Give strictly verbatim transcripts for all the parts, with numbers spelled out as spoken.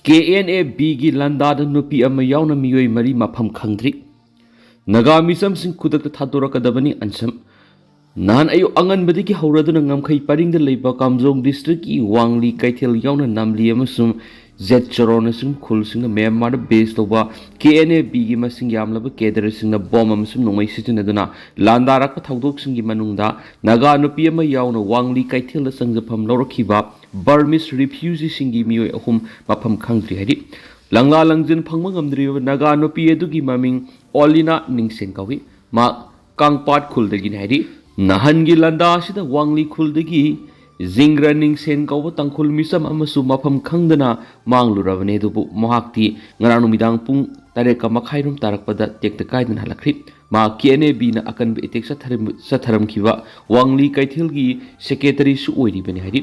K N A ꯕꯤꯒꯤ ꯂꯥꯟꯗꯥꯗ ꯅꯨꯄꯤ ꯑꯃ ꯌꯥꯎꯅ ꯃꯤꯑꯣꯏ ꯃꯔꯤ ꯃꯐꯝ ꯈꯪꯗ꯭ꯔꯤ꯫ ꯅꯥꯒꯥ ꯃꯤꯆꯝꯁꯤꯡ ꯈꯨꯗꯛꯇ ꯊꯥꯗꯣꯔꯛꯀꯗꯕꯅꯤ ꯑꯟꯁꯝ꯫ ꯅꯍꯥꯟ ꯑꯌꯨꯛ ꯑꯉꯟꯕꯗꯒꯤ ꯍꯧꯔꯗꯨꯅ ꯉꯝꯈꯩ ꯄꯔꯤꯡꯗ ꯂꯩꯕ ꯀꯥꯝꯖꯣꯡ ꯗꯤꯁꯇ꯭ꯔꯤꯛꯀꯤ ꯋꯥꯡꯂꯤ ꯀꯩꯊꯦꯜ ꯌꯥꯎꯅ ꯅꯥꯝꯂꯤ ꯑꯃꯁꯨꯡ ꯖꯦꯠ ꯆꯣꯔꯣꯟꯅꯆꯤꯡꯕ ꯈꯨꯜꯁꯤꯡꯅ ꯃ꯭ꯌꯥꯟꯃꯥꯔꯗ ꯕꯦꯁ ꯇꯧꯕ ꯀꯦ ꯑꯦꯟ ꯑꯦ ꯕꯤꯒꯤ ꯃꯁꯤꯡ ꯌꯥꯝꯂꯕ ꯀꯦꯗꯔꯁꯤꯡꯅ ꯕꯣꯝ ꯑꯃꯁꯨꯡ ꯅꯣꯡꯃꯩ ꯁꯤꯖꯤꯟꯅꯗꯨꯅ ꯂꯥꯟꯗꯥꯔꯛꯄ ꯊꯧꯗꯣꯛꯁꯤꯡꯒꯤ ꯃꯅꯨꯡꯗ ꯅꯥꯒꯥ ꯅꯨꯄꯤ ꯑꯃ ꯌꯥꯎꯅ ꯋꯥꯡꯂꯤ ꯀꯩꯊꯦꯜꯗ ꯆꯪꯖꯐꯝ ꯂꯧꯔꯛꯈꯤꯕ ꯕꯔꯃꯤꯁ ꯔꯤꯐ꯭ꯌꯨꯖꯤꯁꯤꯡꯒꯤ ꯃꯤꯑꯣꯏ ꯑꯍꯨꯝ ꯃꯐꯝ ꯈꯪꯗ꯭ꯔꯤ ꯍꯥꯏꯔꯤ꯫ ꯂꯪꯂꯥ ꯂꯪꯖꯤꯟ ꯐꯪꯕ ꯉꯝꯗ꯭ꯔꯤꯕ ꯅꯥꯒꯥ ꯅꯨꯄꯤ ꯑꯗꯨꯒꯤ ꯃꯃꯤꯡ ꯑꯣꯂꯤꯅꯥ ꯅꯤꯡꯁꯦꯟ ꯀꯧꯏ꯫ ꯃꯍꯥꯛ ꯀꯥꯡꯄꯥꯠ ꯈꯨꯜꯗꯒꯤꯅꯤ ꯍꯥꯏꯔꯤ꯫ ꯅꯍꯥꯟꯒꯤ ꯂꯥꯟꯗꯥ ꯑꯁꯤꯗ ꯋꯥꯡꯂꯤ ꯈꯨꯜꯗꯒꯤ ꯖꯤꯡꯒ꯭ꯔ ꯅꯤꯡꯁꯦꯟ ꯀꯧꯕ ꯇꯥꯡꯈꯨꯜ ꯃꯤꯆꯝ ꯑꯃꯁꯨ ꯃꯐꯝ ꯈꯪꯗꯅ ꯃꯥꯡꯂꯨꯔꯕꯅꯤ, ꯑꯗꯨꯕꯨ ꯃꯍꯥꯛꯇꯤ ꯉꯔꯥꯡ ꯅꯨꯃꯤꯗꯥꯡ ꯄꯨꯡ ꯇꯔꯦꯠꯀ ꯃꯈꯥꯏꯔꯣꯝ ꯇꯥꯔꯛꯄꯗ ꯇꯦꯛꯇ ꯀꯥꯏꯗꯅ ꯍꯜꯂꯛꯈ꯭ꯔꯤ꯫ ꯃꯍꯥꯛ ꯀꯦ ꯑꯦꯟ ꯑꯦ ꯕꯤꯅ ꯑꯀꯟꯕ ꯑꯦꯇꯦꯛ ꯆꯠꯊꯔꯝ-, ꯆꯠꯊꯔꯝꯈꯤꯕ ꯋꯥꯡꯂꯤ ꯀꯩꯊꯦꯜꯒꯤ ꯁꯦꯀ꯭ꯔꯦꯇꯔꯤꯁꯨ ꯑꯣꯏꯔꯤꯕꯅꯤ ꯍꯥꯏꯔꯤ꯫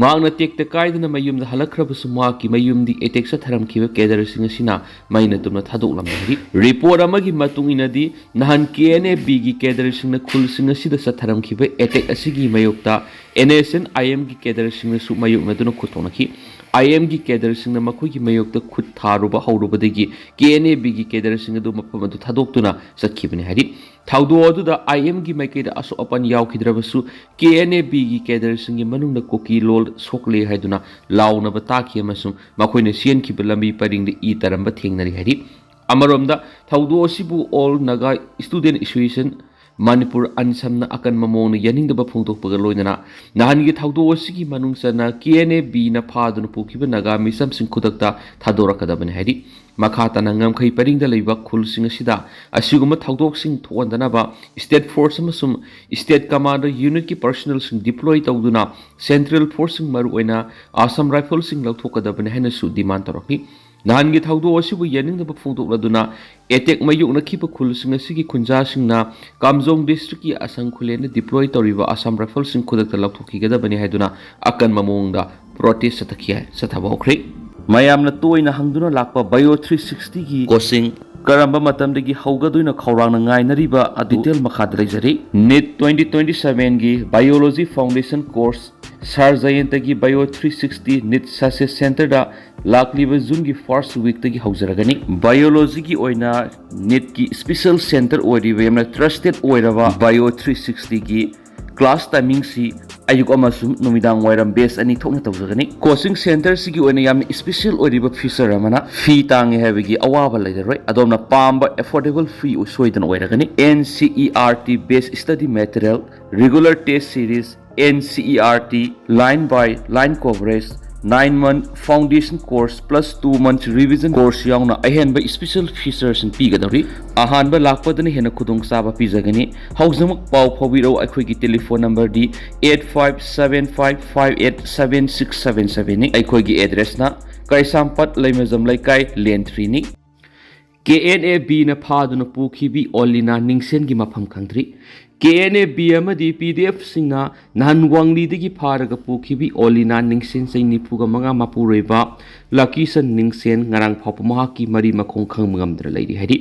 ꯃꯍꯥꯛꯅ ꯇꯦꯛꯇ ꯀꯥꯏꯗꯅ ꯃꯌꯨꯝꯗ ꯍꯜꯂꯛꯈ꯭ꯔꯕꯁꯨ ꯃꯍꯥꯛꯀꯤ ꯃꯌꯨꯝꯗꯤ ꯑꯦꯇꯦꯛ ꯆꯠꯊꯔꯝꯈꯤꯕ ꯀꯦꯗꯔꯁꯤꯡ ꯑꯁꯤꯅ ꯃꯩꯅ ꯇꯨꯝꯅ ꯊꯥꯗꯣꯛꯂꯝꯃꯤ ꯍꯥꯏꯔꯤ꯫ ꯔꯤꯄꯣꯔꯠ ꯑꯃꯒꯤ ꯃꯇꯨꯡ ꯏꯟꯅꯗꯤ ꯅꯍꯥꯟ ꯀꯦ ꯑꯦꯟ ꯑꯦ ꯕꯤꯒꯤ ꯀꯦꯗꯔꯁꯤꯡꯅ ꯈꯨꯜꯁꯤꯡ ꯑꯁꯤꯗ ꯆꯠꯊꯔꯝꯈꯤꯕ ꯑꯦꯇꯦꯛ ꯑꯁꯤꯒꯤ ꯃꯥꯌꯣꯛꯇ ꯑꯦꯟ ꯑꯦꯁ ꯑꯦꯟ ꯑꯥꯏ ꯑꯦꯝꯒꯤ ꯀꯦꯗꯔꯁꯤꯡꯅꯁꯨ ꯃꯥꯌꯣꯛꯅꯗꯨꯅ ꯈꯨꯠ ꯊꯣꯛꯅꯈꯤ꯫ ꯑꯥꯏ ꯑꯦꯝꯒꯤ ꯀꯦꯗꯔꯁꯤꯡꯅ ꯃꯈꯣꯏꯒꯤ ꯃꯥꯌꯣꯛꯇ ꯈꯨꯠ ꯊꯥꯔꯨꯕ ꯍꯧꯔꯨꯕꯗꯒꯤ ꯀꯦ ꯑꯦꯟ ꯑꯦ ꯕꯤꯒꯤ ꯀꯦꯗꯔꯁꯤꯡ ꯑꯗꯨ ꯃꯐꯝ ꯑꯗꯨ ꯊꯥꯗꯣꯛꯇꯨꯅ ꯆꯠꯈꯤꯕꯅꯤ ꯍꯥꯏꯔꯤ꯫ ꯊꯧꯗꯣꯛ ꯑꯗꯨꯗ ꯑꯥꯏ ꯑꯦꯝꯒꯤ ꯃꯥꯏꯀꯩꯗ ꯑꯁꯣꯛ ꯑꯄꯟ ꯌꯥꯎꯈꯤꯗ꯭ꯔꯕꯁꯨ ꯀꯦ ꯑꯦꯟ ꯑꯦ ꯕꯤꯒꯤ ꯀꯦꯗꯔꯁꯤꯡꯒꯤ ꯃꯅꯨꯡꯗ ꯀꯨꯀꯤ ꯂꯣꯜ ꯁꯣꯛꯂꯦ ꯍꯥꯏꯗꯨꯅ ꯂꯥꯎꯅꯕ ꯇꯥꯈꯤ ꯑꯃꯁꯨꯡ ꯃꯈꯣꯏꯅ ꯆꯦꯟꯈꯤꯕ ꯂꯝꯕꯤ ꯄꯔꯤꯡꯗ ꯏ ꯇꯥꯔꯝꯕ ꯊꯦꯡꯅꯔꯤ ꯍꯥꯏꯔꯤ꯫ ꯑꯃꯔꯣꯝꯗ ꯊꯧꯗꯣꯛ ꯑꯁꯤꯕꯨ all Naga student association Manipur ꯑꯟꯁꯝꯅ ꯑꯀꯟꯕ ꯃꯑꯣꯡꯗ ꯌꯥꯅꯤꯡꯗꯕ ꯐꯣꯡꯗꯣꯛꯄꯒ ꯂꯣꯏꯅꯅ ꯅꯍꯥꯟꯒꯤ ꯊꯧꯗꯣꯛ ꯑꯁꯤꯒꯤ ꯃꯅꯨꯡ ꯆꯟꯅ ꯀꯦ ꯑꯦꯟ ꯑꯦ ꯕꯤꯅ ꯐꯥꯗꯨꯅ ꯄꯨꯈꯤꯕ ꯅꯥꯒꯥ ꯃꯤꯆꯝꯁꯤꯡ ꯈꯨꯗꯛꯇ ꯊꯥꯗꯣꯔꯛꯀꯗꯕꯅꯤ ꯍꯥꯏꯔꯤ꯫ ꯃꯈꯥ ꯇꯥꯅ ꯉꯝꯈꯩ ꯄꯔꯤꯡꯗ ꯂꯩꯕ ꯈꯨꯜꯁꯤꯡ ꯑꯁꯤꯗ ꯑꯁꯤꯒꯨꯝꯕ ꯊꯧꯗꯣꯛꯁꯤꯡ ꯊꯣꯛꯍꯟꯗꯅꯕ ꯁ꯭ꯇꯦꯠ ꯐꯣꯔꯁ ꯑꯃꯁꯨꯡ ꯁ꯭ꯇꯦꯠ ꯀꯃꯥꯟꯗꯣ ꯌꯨꯅꯤꯠꯀꯤ ꯄꯔꯁꯣꯅꯦꯜꯁꯤꯡ ꯗꯤꯄ꯭ꯂꯣꯏ ꯇꯧꯗꯨꯅ ꯁꯦꯟꯇ꯭ꯔꯦꯜ ꯐꯣꯔꯁꯁꯤꯡ, ꯃꯔꯨꯑꯣꯏꯅ ꯑꯁꯥꯝ ꯔꯥꯏꯐꯜꯁꯤꯡ ꯂꯧꯊꯣꯛꯀꯗꯕꯅꯤ ꯍꯥꯏꯅꯁꯨ ꯗꯤꯃꯥꯟ ꯇꯧꯔꯛꯂꯤ꯫ ꯅꯍꯥꯟꯒꯤ ꯊꯧꯗꯣꯛ ꯑꯁꯤꯕꯨ ꯌꯥꯅꯤꯡꯗꯕ ꯐꯣꯡꯗꯣꯛꯂꯗꯨꯅ ꯑꯦꯇꯦꯛ ꯃꯥꯌꯣꯛꯅꯈꯤꯕ ꯈꯨꯜꯁꯤꯡ ꯑꯁꯤꯒꯤ ꯈꯨꯟꯖꯥꯁꯤꯡꯅ ꯀꯥꯝꯖꯣꯡ ꯗꯤꯁꯇ꯭ꯔꯤꯛꯀꯤ ꯑꯁꯪ ꯈꯨꯂꯦꯟꯗ ꯗꯤꯄ꯭ꯂꯣꯏ ꯇꯧꯔꯤꯕ ꯑꯁꯥꯝ ꯔꯥꯏꯐꯜꯁꯤꯡ ꯈꯨꯗꯛꯇ ꯂꯧꯊꯣꯛꯈꯤꯒꯗꯕꯅꯤ ꯍꯥꯏꯗꯨꯅ ꯑꯀꯟꯕ ꯃꯑꯣꯡꯗ ꯄ꯭ꯔꯣꯇꯦꯁ ꯆꯠꯊꯈꯤ ꯍꯥꯏ, ꯆꯠꯊꯕ ꯍꯧꯈ꯭ꯔꯦ꯫ ꯃꯌꯥꯝꯅ ꯇꯣꯏꯅ ꯍꯪꯗꯨꯅ ꯂꯥꯛꯄ ꯕꯥꯏꯑꯣ ꯊ꯭ꯔꯤ ꯁꯤꯛꯁꯇꯤꯒꯤ ꯀꯣꯆꯤꯡ ꯀꯔꯝꯕ ꯃꯇꯝꯗꯒꯤ ꯍꯧꯒꯗꯣꯏꯅꯣ ꯈꯧꯔꯥꯡꯅ ꯉꯥꯏꯅꯔꯤꯕ ꯑꯗꯨ detail ꯃꯈꯥꯗ ꯂꯩꯖꯔꯤ꯫ NEET twenty twenty seven ꯒꯤ Biology Foundation Course, ꯁꯥꯔ ꯖꯌꯟꯇꯒꯤ Bio three sixty NEET Success Centerꯗ ꯂꯥꯛꯂꯤꯕ Juneꯒꯤ first weekꯇꯒꯤ ꯍꯧꯖꯔꯒꯅꯤ꯫ Biologyꯒꯤ ꯑꯣꯏꯅ NEETꯀꯤ special center ꯑꯣꯏꯔꯤꯕ ꯌꯥꯝꯅ trusted ꯑꯣꯏꯔꯕ Bio three sixtyꯒꯤ class timingꯁꯤ ꯑꯌꯨꯛ ꯑꯃꯁꯨꯡ ꯅꯨꯃꯤꯗꯥꯡ ꯋꯥꯏꯔꯝ batch ꯑꯅꯤ ꯊꯣꯛꯅ ꯇꯧꯖꯒꯅꯤ꯫ Coaching centerꯁꯤꯒꯤ ꯑꯣꯏꯅ ꯌꯥꯝꯅ special ꯑꯣꯏꯔꯤꯕ feature ꯑꯃꯅ, ꯐꯤ ꯇꯥꯡꯉꯦ ꯍꯥꯏꯕꯒꯤ ꯑꯋꯥꯕ ꯂꯩꯔꯔꯣꯏ꯫ ꯑꯗꯣꯝꯅ ꯄꯥꯝꯕ affordable fee ꯁꯣꯏꯗꯅ ꯑꯣꯏꯔꯒꯅꯤ꯫ NCERT based study material, regular test series, NCERT line by line coverage, nine month foundation course plus two months revision course ꯌꯥꯎꯅ ꯑꯍꯦꯟꯕ special featuresꯁꯤꯡ ꯄꯤꯒꯗꯧꯔꯤ꯫ ꯑꯍꯥꯟꯕ ꯂꯥꯛꯄꯗꯅ ꯍꯦꯟꯅ ꯈꯨꯗꯣꯡꯆꯥꯕ ꯄꯤꯖꯒꯅꯤ꯫ ꯍꯧꯖꯤꯛꯃꯛ ꯄꯥꯎ ꯐꯥꯎꯕꯤꯔꯛꯎ꯫ ꯑꯩꯈꯣꯏꯒꯤ telephone numberꯗꯤ eight five seven five five eight seven six seven sevenꯅꯤ꯫ ꯑꯩꯈꯣꯏꯒꯤ addressꯅ ꯀꯩꯁꯥꯝꯄꯥꯠ ꯂꯩꯃꯖꯝ ꯂꯩꯀꯥꯏ, lane threeꯅꯤ꯫ KNABꯅ ꯐꯥꯗꯨꯅ ꯄꯨꯈꯤꯕꯤ ꯑꯣꯂꯤꯅꯥ ꯅꯤꯡꯁꯦꯟꯒꯤ ꯃꯐꯝ ꯈꯪꯗ꯭ꯔꯤ꯫ KNAB ꯑꯃꯗꯤ PDFꯁꯤꯡꯅ ꯅꯍꯥꯟ ꯋꯥꯡꯂꯤꯗꯒꯤ ꯐꯥꯔꯒ ꯄꯨꯈꯤꯕꯤ ꯑꯣꯂꯤꯅꯥ ꯅꯤꯡꯁꯦꯟ, ꯆꯍꯤ ꯅꯤꯐꯨꯒ ꯃꯉꯥ, ꯃꯄꯨꯔꯣꯏꯕ ꯂꯀꯤꯁꯟ ꯅꯤꯡꯁꯦꯟ, ꯉꯔꯥꯡ ꯐꯥꯎꯕ ꯃꯍꯥꯛꯀꯤ ꯃꯔꯤ ꯃꯈꯣꯡ ꯈꯪꯕ ꯉꯝꯗꯅ ꯂꯩꯔꯤ ꯍꯥꯏꯔꯤ꯫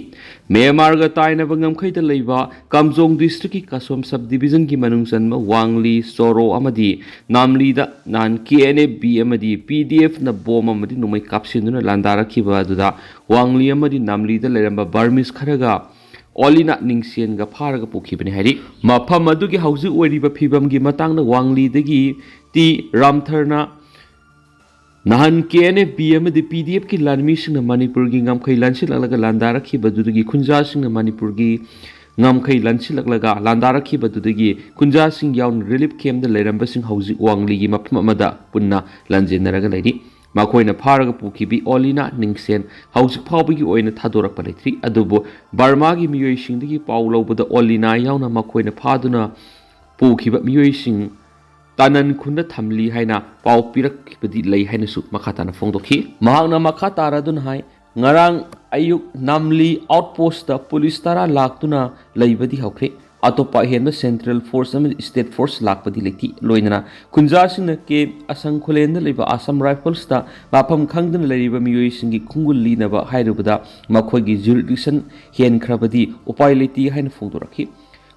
ꯃ꯭ꯌꯥꯟꯃꯥꯔꯒ ꯇꯥꯏꯅꯕ ꯉꯝꯈꯩꯗ ꯂꯩꯕ ꯀꯥꯝꯖꯣꯡ districtꯀꯤ ꯀꯥꯁꯣꯝ subdivisionꯒꯤ ꯃꯅꯨꯡ ꯆꯟꯕ ꯋꯥꯡꯂꯤ, ꯆꯣꯔꯣ ꯑꯃꯗꯤ ꯅꯥꯝꯂꯤꯗ ꯅꯍꯥꯟ KNAB ꯑꯃꯗꯤ PDFꯅ bomb ꯑꯃꯗꯤ ꯅꯣꯡꯃꯩ ꯀꯥꯞꯁꯤꯟꯗꯨꯅ ꯂꯥꯟꯗꯥꯔꯛꯈꯤꯕ ꯑꯗꯨꯗ ꯋꯥꯡꯂꯤ ꯑꯃꯗꯤ ꯅꯥꯝꯂꯤꯗ ꯂꯩꯔꯝꯕ Burmese ꯈꯔꯒ ꯑꯣꯂꯤꯅꯥ ꯅꯤꯡꯁꯦꯟꯒ ꯐꯥꯔꯒ ꯄꯨꯈꯤꯕꯅꯤ ꯍꯥꯏꯔꯤ꯫ ꯃꯐꯝ ꯑꯗꯨꯒꯤ ꯍꯧꯖꯤꯛ ꯑꯣꯏꯔꯤꯕ ꯐꯤꯕꯝꯒꯤ ꯃꯇꯥꯡꯗ ꯋꯥꯡꯂꯤꯗꯒꯤ ꯇꯤ ꯔꯥꯝꯊꯔꯅ ꯅꯍꯥꯟ KNAB ꯑꯃꯗꯤ PDFꯀꯤ ꯂꯥꯟꯃꯤꯁꯤꯡꯅ ꯃꯅꯤꯄꯨꯔꯒꯤ ꯉꯝꯈꯩ ꯂꯥꯟꯁꯤꯜꯂꯛꯂꯒ ꯂꯥꯟꯗꯥꯔꯛꯈꯤꯕꯗꯨꯗꯒꯤ ꯈꯨꯟꯖꯥꯁꯤꯡꯅ ꯃꯅꯤꯄꯨꯔꯒꯤ ꯉꯝꯈꯩ ꯂꯥꯟꯁꯤꯜꯂꯛꯂꯒ ꯂꯥꯟꯗꯥꯔꯛꯈꯤꯕꯗꯨꯗꯒꯤ ꯈꯨꯟꯖꯥꯁꯤꯡ ꯌꯥꯎꯅ relief campꯇ ꯂꯩꯔꯝꯕꯁꯤꯡ ꯍꯧꯖꯤꯛ ꯋꯥꯡꯂꯤꯒꯤ ꯃꯐꯝ ꯑꯃꯗ ꯄꯨꯟꯅ ꯂꯥꯟꯖꯦꯟꯅꯔꯒ ꯂꯩꯔꯤ꯫ ꯃꯈꯣꯏꯅ ꯐꯥꯔꯒ ꯄꯨꯈꯤꯕꯤ ꯑꯣꯂꯤꯅꯥ ꯅꯤꯡꯁꯦꯟ ꯍꯧꯖꯤꯛ ꯐꯥꯎꯕꯒꯤ ꯑꯣꯏꯅ ꯊꯥꯗꯣꯔꯛꯄ ꯂꯩꯇ꯭ꯔꯤ꯫ ꯑꯗꯨꯕꯨ ꯕꯔꯃꯥꯒꯤ ꯃꯤꯑꯣꯏꯁꯤꯡꯗꯒꯤ ꯄꯥꯎ ꯂꯧꯕꯗ ꯑꯣꯂꯤꯅꯥ ꯌꯥꯎꯅ ꯃꯈꯣꯏꯅ ꯐꯥꯗꯨꯅ ꯄꯨꯈꯤꯕ ꯃꯤꯑꯣꯏꯁꯤꯡ ꯇꯥꯅꯟ ꯈꯨꯟꯗ ꯊꯝꯂꯤ ꯍꯥꯏꯅ ꯄꯥꯎ ꯄꯤꯔꯛꯈꯤꯕꯗꯤ ꯂꯩ ꯍꯥꯏꯅꯁꯨ ꯃꯈꯥ ꯇꯥꯅ ꯐꯣꯡꯗꯣꯛꯈꯤ꯫ ꯃꯍꯥꯛꯅ ꯃꯈꯥ ꯇꯥꯔꯗꯨꯅ ꯍꯥꯏ, ꯉꯔꯥꯡ ꯑꯌꯨꯛ ꯅꯥꯝꯂꯤ outpostꯇ police ꯇꯔꯥ ꯂꯥꯛꯇꯨꯅ ꯂꯩꯕꯗꯤ ꯍꯧꯈ꯭ꯔꯦ꯫ ꯑꯇꯣꯞꯄ ꯑꯍꯦꯟꯕ ꯁꯦꯟꯇ꯭ꯔꯦꯜ ꯐꯣꯔꯁ ꯑꯃꯗꯤ ꯁ꯭ꯇꯦꯠ ꯐꯣꯔꯁ ꯂꯥꯛꯄꯗꯤ ꯂꯩꯇꯦ꯫ ꯂꯣꯏꯅꯅ ꯈꯨꯟꯖꯥꯁꯤꯡꯅ ꯀꯦ ꯑꯁꯪ ꯈꯨꯂꯦꯟꯗ ꯂꯩꯕ ꯑꯁꯥꯝ ꯔꯥꯏꯐꯜꯁꯇ ꯃꯐꯝ ꯈꯪꯗꯅ ꯂꯩꯔꯤꯕ ꯃꯤꯑꯣꯏꯁꯤꯡꯒꯤ ꯈꯣꯡꯒꯨꯜ ꯂꯤꯅꯕ ꯍꯥꯏꯔꯨꯕꯗ ꯃꯈꯣꯏꯒꯤ ꯖꯨꯔꯤꯗꯤꯛꯁꯟ ꯍꯦꯟꯈ꯭ꯔꯕꯗꯤ ꯎꯄꯥꯏ ꯂꯩꯇꯦ ꯍꯥꯏꯅ ꯐꯣꯡꯗꯣꯔꯛꯈꯤ꯫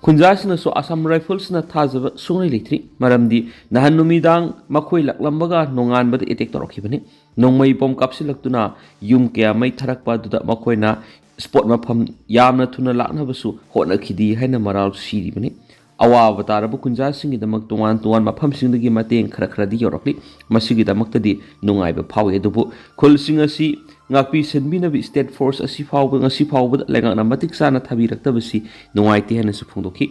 ꯈꯨꯟꯖꯥꯁꯤꯡꯅꯁꯨ ꯑꯁꯥꯝ ꯔꯥꯏꯐꯜꯁꯅ ꯊꯥꯖꯕ ꯁꯨꯡꯂꯩ ꯂꯩꯇ꯭ꯔꯤ, ꯃꯔꯝꯗꯤ ꯅꯍꯥꯟ ꯅꯨꯃꯤꯗꯥꯡ ꯃꯈꯣꯏ ꯂꯥꯛꯂꯝꯕꯒ ꯅꯣꯡꯉꯥꯟꯕꯗ ꯑꯦꯇꯦꯛ ꯇꯧꯔꯛꯈꯤꯕꯅꯤ꯫ ꯅꯣꯡꯃꯩ ꯕꯣꯝ ꯀꯥꯞꯁꯤꯜꯂꯛꯇꯨꯅ ꯌꯨꯝ ꯀꯌꯥ ꯃꯩ ꯊꯥꯔꯛꯄ ꯑꯗꯨꯗ ꯃꯈꯣꯏꯅ ꯁ꯭ꯄꯣꯠ ꯃꯐꯝ ꯌꯥꯝꯅ ꯊꯨꯅ ꯂꯥꯛꯅꯕꯁꯨ ꯍꯣꯠꯅꯈꯤꯗꯦ ꯍꯥꯏꯅ ꯃꯔꯥꯜ ꯁꯤꯔꯤꯕꯅꯤ꯫ ꯑꯋꯥꯕ ꯇꯥꯔꯕ ꯈꯨꯟꯖꯥꯁꯤꯡꯒꯤꯗꯃꯛ ꯇꯣꯉꯥꯟ ꯇꯣꯉꯥꯟꯕ ꯃꯐꯝꯁꯤꯡꯗꯒꯤ ꯃꯇꯦꯡ ꯈꯔ ꯈꯔꯗꯤ ꯌꯧꯔꯛꯂꯤ꯫ ꯃꯁꯤꯒꯤꯗꯃꯛꯇꯗꯤ ꯅꯨꯡꯉꯥꯏꯕ ꯐꯥꯎꯏ, ꯑꯗꯨꯕꯨ ꯈꯨꯜꯁꯤꯡ ꯑꯁꯤ ꯉꯥꯛꯄꯤ ꯁꯦꯟꯕꯤꯅꯕ ꯁ꯭ꯇꯦꯠ ꯐꯣꯔꯁ ꯑꯁꯤ ꯐꯥꯎꯕ, ꯉꯁꯤ ꯐꯥꯎꯕꯗ ꯂꯩꯉꯥꯛꯅ ꯃꯇꯤꯛ ꯆꯥꯅ ꯊꯥꯕꯤꯔꯛꯇꯕꯁꯤ ꯅꯨꯡꯉꯥꯏꯇꯦ ꯍꯥꯏꯅꯁꯨ ꯐꯣꯡꯗꯣꯛꯈꯤ꯫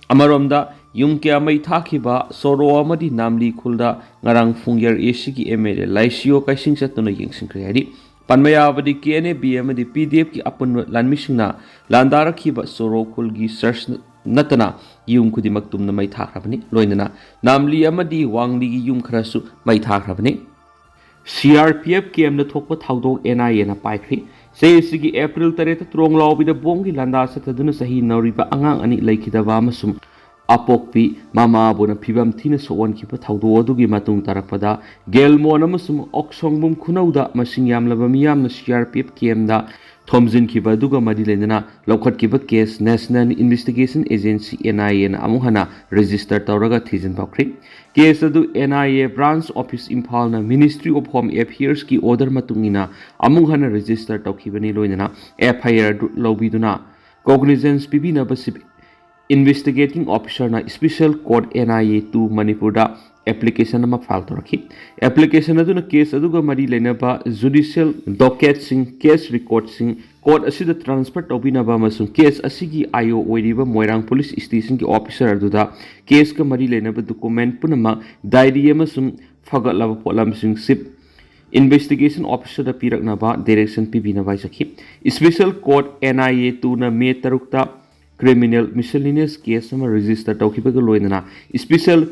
ꯑꯃꯔꯣꯝꯗ ꯌꯨꯝ ꯀꯌꯥ ꯃꯩ ꯊꯥꯈꯤꯕ ꯁꯣꯔꯣ ꯑꯃꯗꯤ ꯅꯥꯝꯂꯤ ꯈꯨꯜꯗ ꯉꯔꯥꯡ ꯐꯨꯡꯌꯔ ꯑꯦ ꯁꯤꯒꯤ ꯑꯦꯝ ꯑꯦꯜ ꯑꯦ ꯂꯥꯏꯁꯤꯌꯣ ꯀꯥꯏꯁꯤꯡ ꯆꯠꯇꯨꯅ ꯌꯦꯡꯁꯤꯟꯈ꯭ꯔꯦ ꯍꯥꯏꯔꯤ꯫ ꯄꯟꯕ ꯌꯥꯕꯗꯤ ꯀꯦ ꯑꯦꯟ ꯑꯦ ꯕꯤ ꯑꯃꯗꯤ ꯄꯤ ꯗꯤ ꯑꯦꯐꯀꯤ ꯑꯄꯨꯟꯕ ꯂꯥꯟꯃꯤꯁꯤꯡꯅ ꯂꯥꯟꯗꯥꯔꯛꯈꯤꯕ ꯁꯣꯔꯣ ꯈꯨꯜꯒꯤ ꯆꯔꯆ ꯅꯠꯇꯅ ꯌꯨꯝ ꯈꯨꯗꯤꯡꯃꯛ ꯇꯨꯝꯅ ꯃꯩ ꯊꯥꯈ꯭ꯔꯕꯅꯤ꯫ ꯂꯣꯏꯅꯅ ꯅꯥꯝꯂꯤ ꯑꯃꯗꯤ ꯋꯥꯡꯂꯤꯒꯤ ꯌꯨꯝ ꯈꯔꯁꯨ ꯃꯩ ꯊꯥꯈ꯭ꯔꯕꯅꯤ꯫ ꯁꯤ ꯑꯥꯔ ꯄꯤ ꯑꯦꯐ ꯀꯦꯝꯗ ꯊꯣꯛꯄ ꯊꯧꯗꯣꯛ ꯑꯦꯟ ꯑꯥꯏ ꯑꯦꯅ ꯄꯥꯏꯈ꯭ꯔꯤ꯫ ꯆꯍꯤ ꯑꯁꯤꯒꯤ ꯑꯦꯄ꯭ꯔꯤꯜ ꯇꯔꯦꯠꯇ ꯇ꯭ꯔꯣꯡꯂꯥꯎꯕꯤꯗ ꯕꯣꯝꯒꯤ ꯂꯥꯟꯗꯥ ꯆꯠꯊꯗꯨꯅ ꯆꯍꯤ ꯅꯧꯔꯤꯕ ꯑꯉꯥꯡ ꯑꯅꯤ ꯂꯩꯈꯤꯗꯕ ꯑꯃꯁꯨꯡ ꯑꯄꯣꯛꯄꯤ ꯃꯃꯥꯕꯨꯅ ꯐꯤꯕꯝ ꯊꯤꯅ ꯁꯣꯛꯍꯟꯈꯤꯕ ꯊꯧꯗꯣꯛ ꯑꯗꯨꯒꯤ ꯃꯇꯨꯡ ꯇꯥꯔꯛꯄꯗ ꯒꯦꯜꯃꯣꯟ ꯑꯃꯁꯨꯡ ꯑꯣꯛꯁꯣꯡꯕꯨꯝ ꯈꯨꯅꯧꯗ ꯃꯁꯤꯡ ꯌꯥꯝꯂꯕ ꯃꯤꯌꯥꯝꯅ ꯁꯤ ꯑꯥꯔ ꯄꯤ ꯑꯦꯐ ꯀꯦꯝꯗ ꯊꯣꯝꯖꯤꯟꯈꯤꯕ ꯑꯗꯨꯒ ꯃꯔꯤ ꯂꯩꯅꯅ ꯂꯧꯈꯠꯈꯤꯕ case National Investigation Agency, N I ꯑꯦꯅ ꯑꯃꯨꯛ ꯍꯟꯅ ꯔꯦꯖꯤꯁꯇꯔ ꯇꯧꯔꯒ ꯊꯤꯖꯤꯟ ꯍꯧꯈ꯭ꯔꯤ꯫ ꯀꯦꯁ ꯑꯗꯨ N I A branch office ꯏꯝꯐꯥꯜꯅ Ministry of Home Affairsꯀꯤ ꯑꯣꯔꯗꯔ ꯃꯇꯨꯡ ꯏꯟꯅ ꯑꯃꯨꯛ ꯍꯟꯅ ꯔꯦꯖꯤꯁꯇꯔ ꯇꯧꯈꯤꯕꯅꯤ꯫ ꯂꯣꯏꯅꯅ ꯑꯦꯐ ꯑꯥꯏ ꯑꯥꯔ ꯑꯗꯨ ꯂꯧꯕꯤꯗꯨꯅ ꯀꯣꯒꯅꯤꯖꯦꯟꯁ ꯄꯤꯕꯤꯅꯕ ꯁꯤꯕꯤ ꯏꯟꯚꯦꯁꯇꯤꯒꯦꯇꯤꯡ ꯑꯣꯐꯤꯁꯔꯅ special court N I A two ꯃꯅꯤꯄꯨꯔꯗ ꯑꯦꯄ꯭ꯂꯤꯀꯦꯁꯟ ꯑꯃ ꯐꯥꯏꯜ ꯇꯧꯔꯛꯈꯤ꯫ ꯑꯦꯄ꯭ꯂꯤꯀꯦꯁꯟ ꯑꯗꯨꯅ ꯀꯦꯁ ꯑꯗꯨꯒ ꯃꯔꯤ ꯂꯩꯅꯕ ꯖꯨꯗꯤꯁꯤꯌꯦꯜ ꯗꯣꯀꯦꯠꯁꯤꯡ, ꯀꯦꯁ ꯔꯦꯀꯣꯔꯗꯁꯤꯡ ꯀꯣꯔꯠ ꯑꯁꯤꯗ ꯇ꯭ꯔꯥꯟꯁꯐꯔ ꯇꯧꯕꯤꯅꯕ ꯑꯃꯁꯨꯡ ꯀꯦꯁ ꯑꯁꯤꯒꯤ ꯑꯥꯏ ꯑꯣ ꯑꯣꯏꯔꯤꯕ ꯃꯣꯏꯔꯥꯡ ꯄꯨꯂꯤꯁ ꯁ꯭ꯇꯦꯁꯟꯒꯤ ꯑꯣꯐꯤꯁꯔ ꯑꯗꯨꯗ ꯀꯦꯁꯀ ꯃꯔꯤ ꯂꯩꯅꯕ ꯗꯣꯀꯨꯃꯦꯟ ꯄꯨꯝꯅꯃꯛ, ꯗꯥꯏꯔꯤ ꯑꯃꯁꯨꯡ ꯐꯒꯠꯂꯕ ꯄꯣꯠꯂꯝꯁꯤꯡ ꯆꯤꯐ ꯏꯟꯚꯦꯁꯇꯤꯒꯦꯁꯟ ꯑꯣꯐꯤꯁꯔꯗ ꯄꯤꯔꯛꯅꯕ ꯗꯥꯏꯔꯦꯛꯁꯟ ꯄꯤꯕꯤꯅꯕ ꯍꯥꯏꯖꯈꯤ꯫ Special court N I A ꯇꯨꯅ ꯃꯦ ꯇꯔꯨꯛꯇ ꯀ꯭ꯔꯤꯃꯤꯅꯦꯜ ꯃꯤꯁꯦꯂꯤꯅꯤꯌꯁ ꯀꯦꯁ ꯑꯃ ꯔꯦꯖꯤꯁꯇꯔ ꯇꯧꯈꯤꯕꯒ ꯂꯣꯏꯅꯅ special